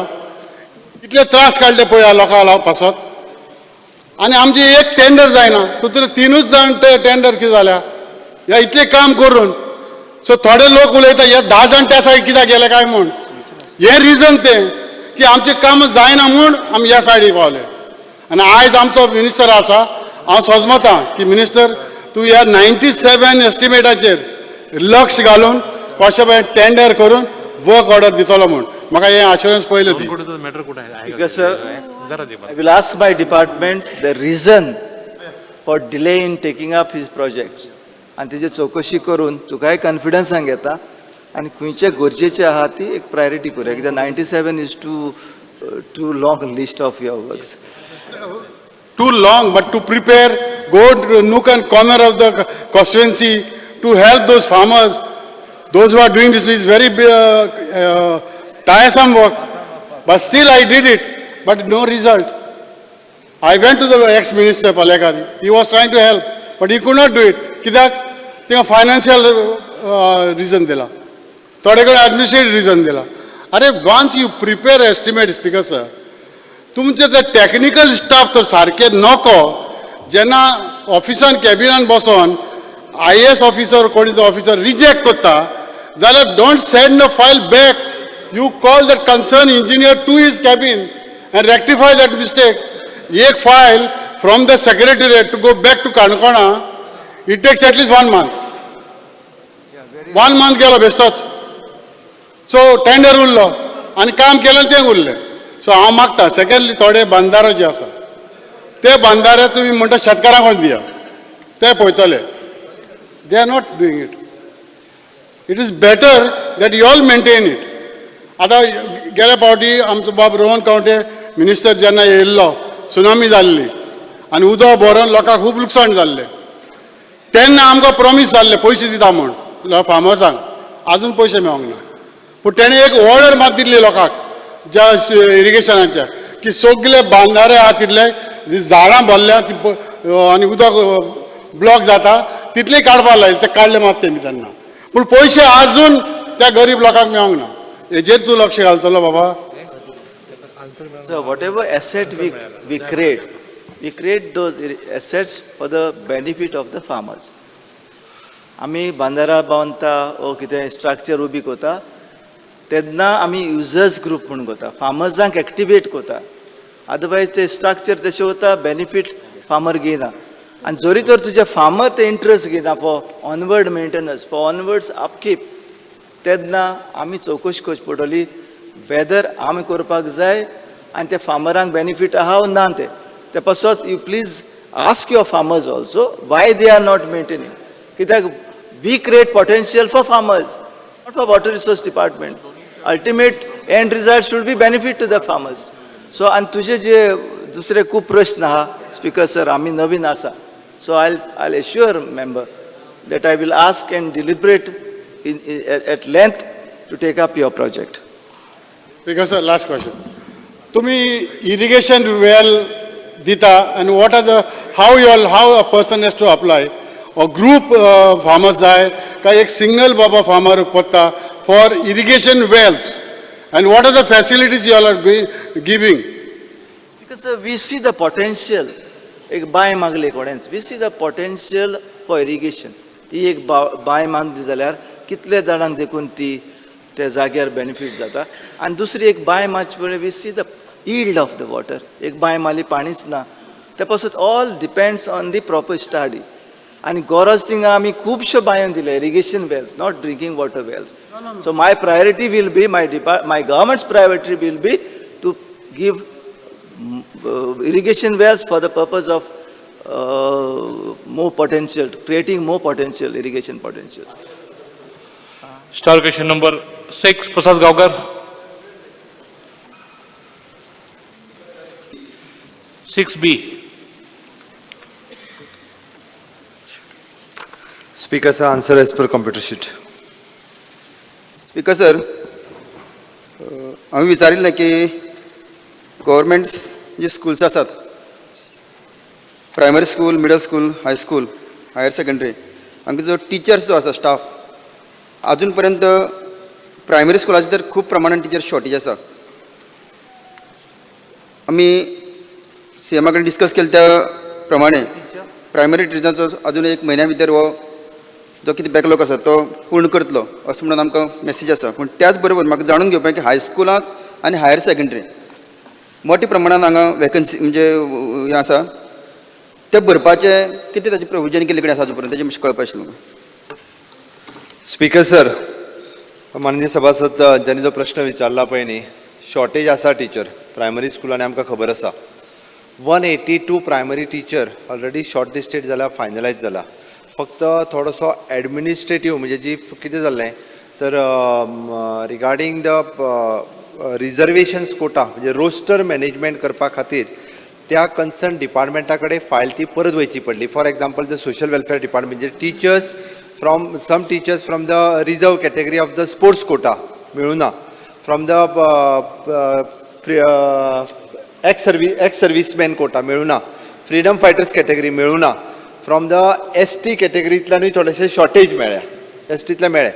कितले त्रास काडले पळया लोकां पासत. आनी आमची एक टेंडर जायना, तितून तिनूच जाण ते टेंडर कितें जाल्या ह्या इतलें काम करून. सो थोडे लोक उलयता हे 10 जाण त्या सायड कित्याक गेले काय म्हूण. हें रिजन तें की आमचें काम जायना म्हूण आमी ह्या सायडीक पावले. आनी आयज आमचो मिनिस्टर आसा, हांव सजमता की मिनिस्टर तूं ह्या 97 एस्टिमेटाचेर लक्ष घालून कशें पळय टेंडर करून वर्क ऑर्डर दितलो म्हूण म्हाका हें अश्युरन्स पयलें दी. Speaker sir, I will ask my department the reason for delay in taking up his projects आनी तेजी चवकशी करून तुकाय कॉन्फिडन्सान घेता आनी खंयचे गरजेचे आहा ती एक प्रायोरिटी करुया, कित्याक 97 is too long list of your works. Too long, but to prepare, go to nook and corner of the constituency to help those farmers, those who are doing this is very tiresome work. But still I did it, but no result. I went to the ex-minister Palekar, he was trying to help, but he could not do it. कित्याक तिंगा financial reason दिला, थोडे कडेन administrative reason दिला. अरे, once you prepare estimate, Speaker sir, तुमचे ते टॅक्निकल स्टाफ तर सारके नको. जेन्ना ऑफिसान कॅबिनान बसोन आयएएस ऑफिसर, कोणी तो ऑफिसर रिजेक्ट करता जाल्यार, don't send the file back. You call that concern engineer to his cabin and rectify that mistake. एक file from the secretariat to go back to Canacona, it takes at least one month. One month गेलो बेश्टोच. सो टेंडर उरलो आनी काम केलें तें उरलें. सो हांव मागता, सेकंडली, थोडे बंदारो जे आसा ते बंदारे तुमी म्हणटा शेतकारांक दिया, ते पळयतले. They are not doing it. It is better that you all maintain it. आतां गेल्या फावटी आमचो बाब रोहन खंवटे मिनिस्टर जेन्ना येयल्लो, सुनामी जाल्ली आनी उदक भरोन लोकांक खूब लुकसाण जाल्लें. तेन्ना आमकां प्रॉमीस जाल्लें पयशे दिता म्हूण फार्मर्सांक. आजून पयशे मेळोंक ना. पूण तेणें एक ऑर्डर मात दिल्ली लोकांक ज्या इरिगेशनाच्या की सगले बांदारे आहा तितले जी झाडां भरल्या ती आनी उदक ब्लॉक जाता तितले काडपाक लायले. ते काडले मात तेमी तेन्ना, पूण पयशे आजून त्या गरीब लोकांक मेळोंक ना. हेजेर तूं लक्ष घालतलो बाबा. So whatever asset we create, we create those assets for the benefit of the farmers. आमी बांदारा बांदता ओ कितें स्ट्रक्चर उबी करता तेन्ना आमी युजर्स ग्रूप म्हूण करता, फार्मर्सांक एक्टिवेट करता. अदरवायज ते स्ट्रक्चर तशें वता, बेनिफीट फार्मर घेयना. आनी जरी तर तुजे फार्मर ते इंट्रस्ट घेयना for onward maintenance, for onwards upkeep, तेन्ना आमी चवकशी करची पडटली वेदर आमी करपाक जाय आनी ते फार्मरांक बेनिफीट आहा वो ना. ते ते पासत you please ask your farmers also why they are not maintaining, कित्याक we create potential for farmers, not for water resource department. Ultimate end result should be benefit to the farmers. So आनी तुजे जे दुसरे खूब प्रश्न आहा, स्पिकर सर, आमी नवीन आसा, so I assure member that I will ask and deliberate at length to take up your project. Because sir, last question. तुम्ही इरिगेशन वेल दिता आनी what are the how you all how a person has to apply, or group farmers जाय काय एक सिंगल बाबा फार्मर पडटा for irrigation wells, and what are the facilities you all are giving? Because we see the potential. एक बांय मागली कोणेंच, we see the potential for irrigation. ती एक बांय मागली जाल्यार कितले जाणांक देखून ती त्या जाग्यार बेनिफीट जाता. आनी दुसरी एक बांय मारची पळय, we see the yield of the water. एक बांय मारली, पाणीच ना, ते पासून all depends on the proper study. आनी गरज थिंगा आमी खुबश्यो बांयो दिले, irrigation wells, not drinking water wells. So my priority will be, my government's priority will be to give irrigation wells for the purpose of more potential, creating more potential, irrigation potentials. Star question number 6, Prasad Gaonkar. 6B. Speaker sir, answer as per computer sheet. Speaker sir, हांवें विचारिल्लें की गव्हर्मेंट जी स्कुल्स आसात, primary school, middle school, high school, higher secondary, हांगा जो टिचर्स जो आसा स्टाफ, अजून पर्यंत प्रायमरी स्कुलाचे तर खूब प्रमाणान टिचर शॉर्टेज आसा. आमी सी एमा कडेन डिस्कस केले त्या प्रमाणे प्रायमरी टिचरांचो अजून एक म्हयन्या भितर हो जो कितें बॅकलॉग आसा तो पूर्ण करतलो असो म्हणून आमकां मॅसेज आसा. पूण त्याच बरोबर म्हाका जाणून घेवपाक की हायस्कुलाक आनी हायर सेकंडरी मोठ्या प्रमाणान हांगा वेकन्सी म्हणजे हें आसा, ते भरपाचें कितें ताचें प्रोविजन केल्ले कडेन आसा आजू पर्यंत, तेजें मातशें कळपा आशिल्लें म्हाका. स्पीकर सर, माननीय सभासद ज्यांनी जो प्रश्न विचारला पळय न्ही, शॉर्टेज आसा टिचर प्रायमरी स्कुलांनी, आमकां खबर आसा. 182 primary teacher already short listed जाला, फायनलायज जाला. फक्त थोडोसो एडमिनिस्ट्रेटीव म्हणजे जी कितें जाल्लें तर रिगार्डींग the reservations Kota म्हणजे रोस्टर मॅनेजमेंट करपा खातीर त्या कन्सर्न डिपार्टमेंटा कडेन फायल ती परत वयची पडली. For example, the social welfare department, म्हणजे teachers from some teachers from the reserve category of the sports quota मेळुना, from the ex serviceman quota मेळुना, freedom fighters category मेळुना, from the ST कॅटेगरींतल्यानूय थोडेशे शॉर्टेज मेळ्ळ्या, एसटींतले मेळ्ळे.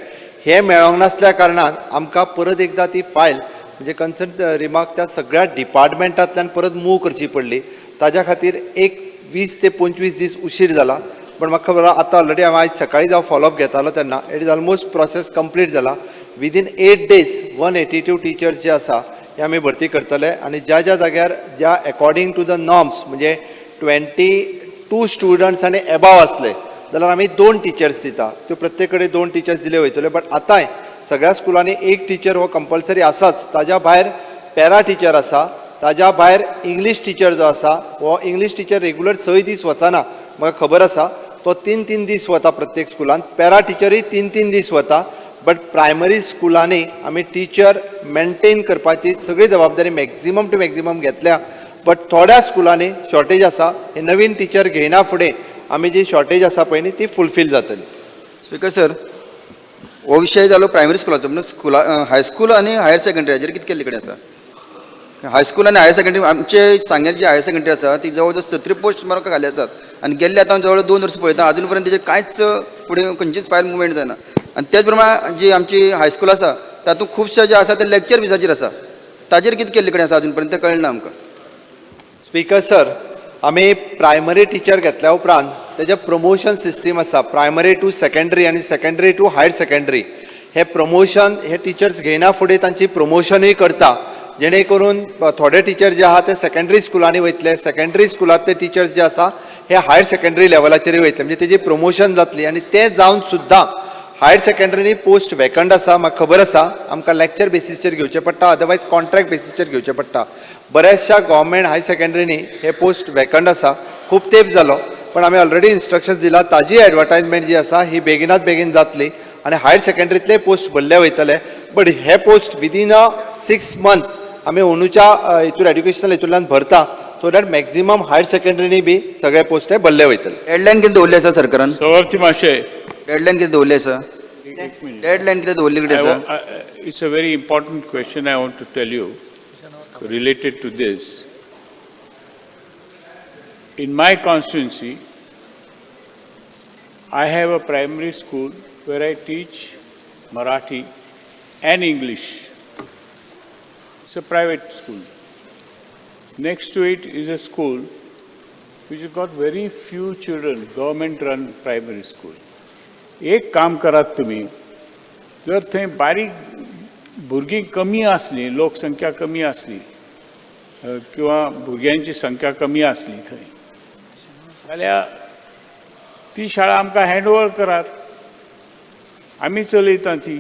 हे मेळोंक नासल्या कारणान आमकां परत एकदां ती फायल म्हणजे कन्सर्न रिमार्क त्या सगळ्या डिपार्टमेंटांतल्यान परत मूव करची पडली. ताज्या खातीर एक 20 ते 25 दीस उशीर जाला. पण म्हाका खबर आहा, आतां ऑलरेडी हांवें आयज सकाळी जावं फॉलोअप घेतालो तेन्ना it is almost process complete जाला. Within 8 days 182 teachers जे आसा हे आमी भरती करतले आनी ज्या ज्या जाग्यार ज्या एकोर्डिंग टू the norms म्हणजे 22 स्टुडंट्स आनी एबाव आसले जाल्यार आमी दोन टिचर्स दिता, त्यो प्रत्येक कडेन दोन टिचर्स दिले वयतले. बट आतांय सगळ्या स्कुलांनी एक टिचर हो कंपल्सरी आसाच. ताज्या भायर पॅरा टिचर आसा, ताज्या भायर इंग्लीश टिचर जो आसा, हो इंग्लीश टिचर रेगुलर 6 दीस वचना, म्हाका खबर आसा. तो तीन तीन दीस वता प्रत्येक स्कुलान, पॅरा टिचरूय तीन तीन दीस वता. बट प्रायमरी स्कुलांनी आमी टिचर मेनटेन करपाची सगळी जबाबदारी मॅक्झिमम टू मॅक्झिमम घेतल्या. बट थोड्या स्कुलांनी शॉर्टेज आसा. हे नवीन टिचर घेयना फुडें आमी जी शॉर्टेज आसा पळय न्ही, ती फुलफील जातली. स्पीकर सर, हो विशय जालो प्रायमरी स्कुलाचो. म्हणून स्कुला हायस्कूल आनी हायर सेकंडरी हाजेर कितें केल्ले कडेन आसा? हायस्कूल आनी हायर सेकंडरी, आमचे सांग्यार जी हायर सेकंडरी आसा ती जवळ जवळ 17 पोस्ट सुमार खाली आसात आनी गेल्ले आतां जवळ 2 वर्सां पळयता, अजून पर्यंत तेजेर कांयच फुडें खंयचीच फायल मुवमेंट जायना. आनी तेच प्रमाणे जी आमची हायस्कूल आसा तातूंत खुबशे जे आसा ते लेक्चर फिजाचेर आसा. ताजेर कितें केल्ले कडेन आसा अजून पर्यंत तें कळना आमकां. स्पीकर सर, आमी प्रायमरी टिचर घेतल्या उपरांत तेजें प्रमोशन सिस्टीम आसा, प्रायमरी टू सेकंडरी आनी सेकंडरी टू हायर सेकंडरी. हे प्रमोशन हे टिचर्स घेयना फुडें तांची प्रमोशनूय करता, जेणे करून थोडे टिचर जे आहा ते सेकंडरी स्कुलांनी वयतले, सेकंडरी स्कुलांतले टिचर्स जे आसा हे हायर सेकंडरी लेवलाचेरूय वयतले, म्हणजे तेजी प्रमोशन जातली. आनी तें जावन सुद्दां हायर सेकंडरीनी पोस्ट वेकंट आसा, म्हाका खबर आसा. आमकां लेक्चर बेसीसचेर घेवचें पडटा, अदरवायज कॉन्ट्रॅक्ट बेसीसचेर घेवचें पडटा. बऱ्याचशा गव्हर्मेंट हायर सेकंडरीनी हे पोस्ट वेकंट आसा खूब तेंप जालो, पण आमी ऑलरेडी इन्स्ट्रक्शन दिला. ताजी एडवर्टायजमेंट जी आसा ही बेगिनात बेगीन जातली आनी हायर सेकंडरीतले पोस्ट भरले वयतले. बट हे post within a 6 month आमी अंदूच्या हितून एड्युकेशनल हितूंतल्यान भरता, सो that maximum higher सेकंडरीनी बी सगळे पोस्ट हे भरले वयतले. डेडलायन कितें दवरली आसा सरकारान? सभापती महाशय. डेडलायन कितें दवरली आसा? डेडलायन कितें दवरली कडेन आसा? It's a very important question I want to tell you related to this. In my constituency, I have a primary school where I teach Marathi and English. It's a private school. Next to it is a school which has got very few children, government-run primary school. एक काम करात तुम्ही, जर थंय बारीक भुरगीं कमी आसली, लोकसंख्या कमी आसली किंवा भुरग्यांची संख्या कमी आसली थंय जाल्यार ती शाळा आमकां हँड ओवर करात, आमी चलयता ती.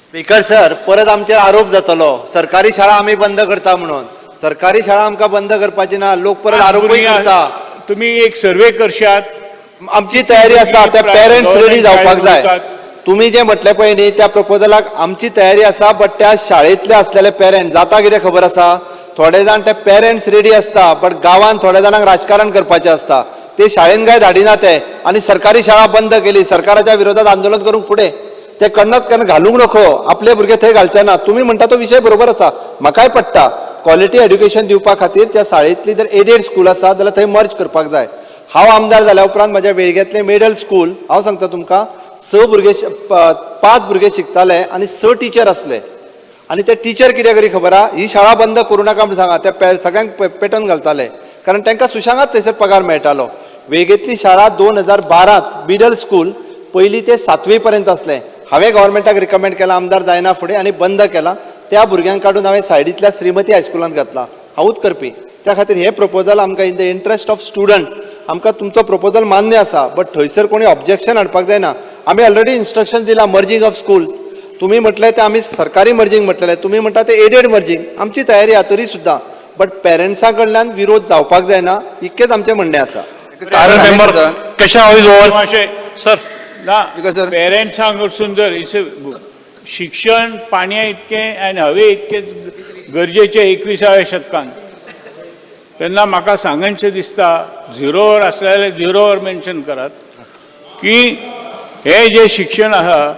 स्पीकर सर, परत आमचेर आरोप जातलो, सरकारी शाळा आमी बंद करता म्हणून. सरकारी शाळा आमकां बंद करपाची ना. लोक परत आरोपूय भुरगीं करता. तुमी एक सर्वे करशात. आमची तयारी आसा. त्या पेरंट्स रेडी जावपाक जाय. तुमी जे म्हटलें पळय न्ही, त्या प्रपोजलाक आमची तयारी आसा. बट त्या शाळेंतले आसलेले पेरंट्स जाता कितें खबर आसा, थोडे जाण ते पेरंट्स रेडी आसता, बट गांवांत थोड्या जाणांक राजकारण करपाचें आसता. ते शाळेन काय धाडिना ते आनी सरकारी शाळा बंद केली, सरकाराच्या विरोधात आंदोलन करूंक फुडें ते कन्नत कन्न घालूंक नको, आपले भुरगे थंय घालचे ना. तुमी म्हणटा तो विशय बरोबर आसा, म्हाकाय पडटा. क्वॉलिटी एड्युकेशन दिवपा खातीर त्या शाळेंतली जर एडेड स्कूल आसा जाल्यार थंय मर्ज करपाक जाय. हांव आमदार जाल्या उपरांत म्हज्या वेळगेंतलें मिडल स्कूल, हांव सांगता तुमकां, स भुरगे पांच भुरगे शिकताले आनी स टिचर आसले. आनी ते टिचर कितें करी खबर आहा, ही शाळा बंद करूं नाका म्हूण सांगा, त्या सगळ्यांक पेटोवन घालताले, कारण तांकां सुशेगाद थंयसर पगार मेळटालो. वेळगेंतली शाळा 2012त मिडल स्कूल पयली ते सातवी पर्यंत आसलें. हांवें गव्हर्मेंटाक रिकमेंड केलां आमदार जायना फुडें आनी बंद केलां. त्या भुरग्यांक काडून हांवें सायडींतल्या श्रीमती हायस्कुलांत घातला. हांवूच करपी. त्या खातीर हें प्रपोजल आमकां in the interest of student आमकां तुमचो प्रपोजल मान्य आसा, बट थंयसर कोणी ऑब्जेक्शन हाडपाक जायना. आमी ऑलरेडी इन्स्ट्रक्शन दिलां मर्जींग ऑफ स्कूल. तुमी म्हटलें तें आमी सरकारी मर्जींग म्हटलेलें, तुमी म्हणटा तें एडेड मर्जींग. आमची तयारी आहा. तरी सुद्दां बट पेरंट्सां कडल्यान विरोध जावपाक जायना, इतकेंच आमचें म्हणणें आसा. कारण member question is over. मातशें सर. ना. Because, sir- पेरंट्सांक कडसून जर शिक्षण पाणया इतकें आनी हवे इतकेंच गरजेचें 21व्या शतकान, तेन्ना म्हाका सांगनशें दिसता, झिरोवर आसले जाल्यार झिरोवर मेन्शन करात की हें जें शिक्षण आसा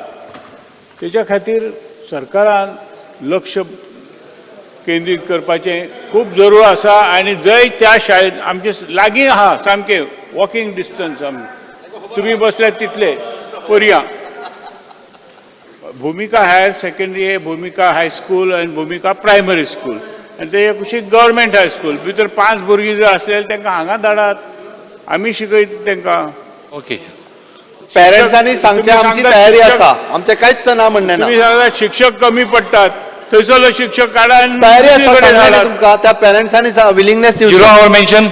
तेच्या खातीर सरकारान लक्ष केंद्रीत करपाचें खूब जरूर आसा. आनी जंय त्या शाळेत आमचे लागीं आहा, सामकें वॉकिंग डिस्टन्स, आमी तुमी बसल्यात तितले पर्या भुमिका हायर सेकंडरी हे, भुमिका हायस्कूल आनी भुमिका प्रायमरी स्कूल आनी तेजे कुशीक गव्हर्मेंट हायस्कूल भितर पांच भुरगीं जर आसले जाल्यार तांकां हांगा धाडात, आमी शिकयता तांकां. ओके. पेरंट्सांनी सांगचें, तुमी आमची सांगतात तयारी आसा, आमचें कांयच ना म्हणणें ना. तुमी सांगता शिक्षक कमी पडटात, थंयसरलो शिक्षक काडा आनी तयारी आसा दुसरे कडेन सांगलें धाडात. तुमकां, त्या पेरंट्सांनी विलिंगनेस झिरो दिवची. Our mention.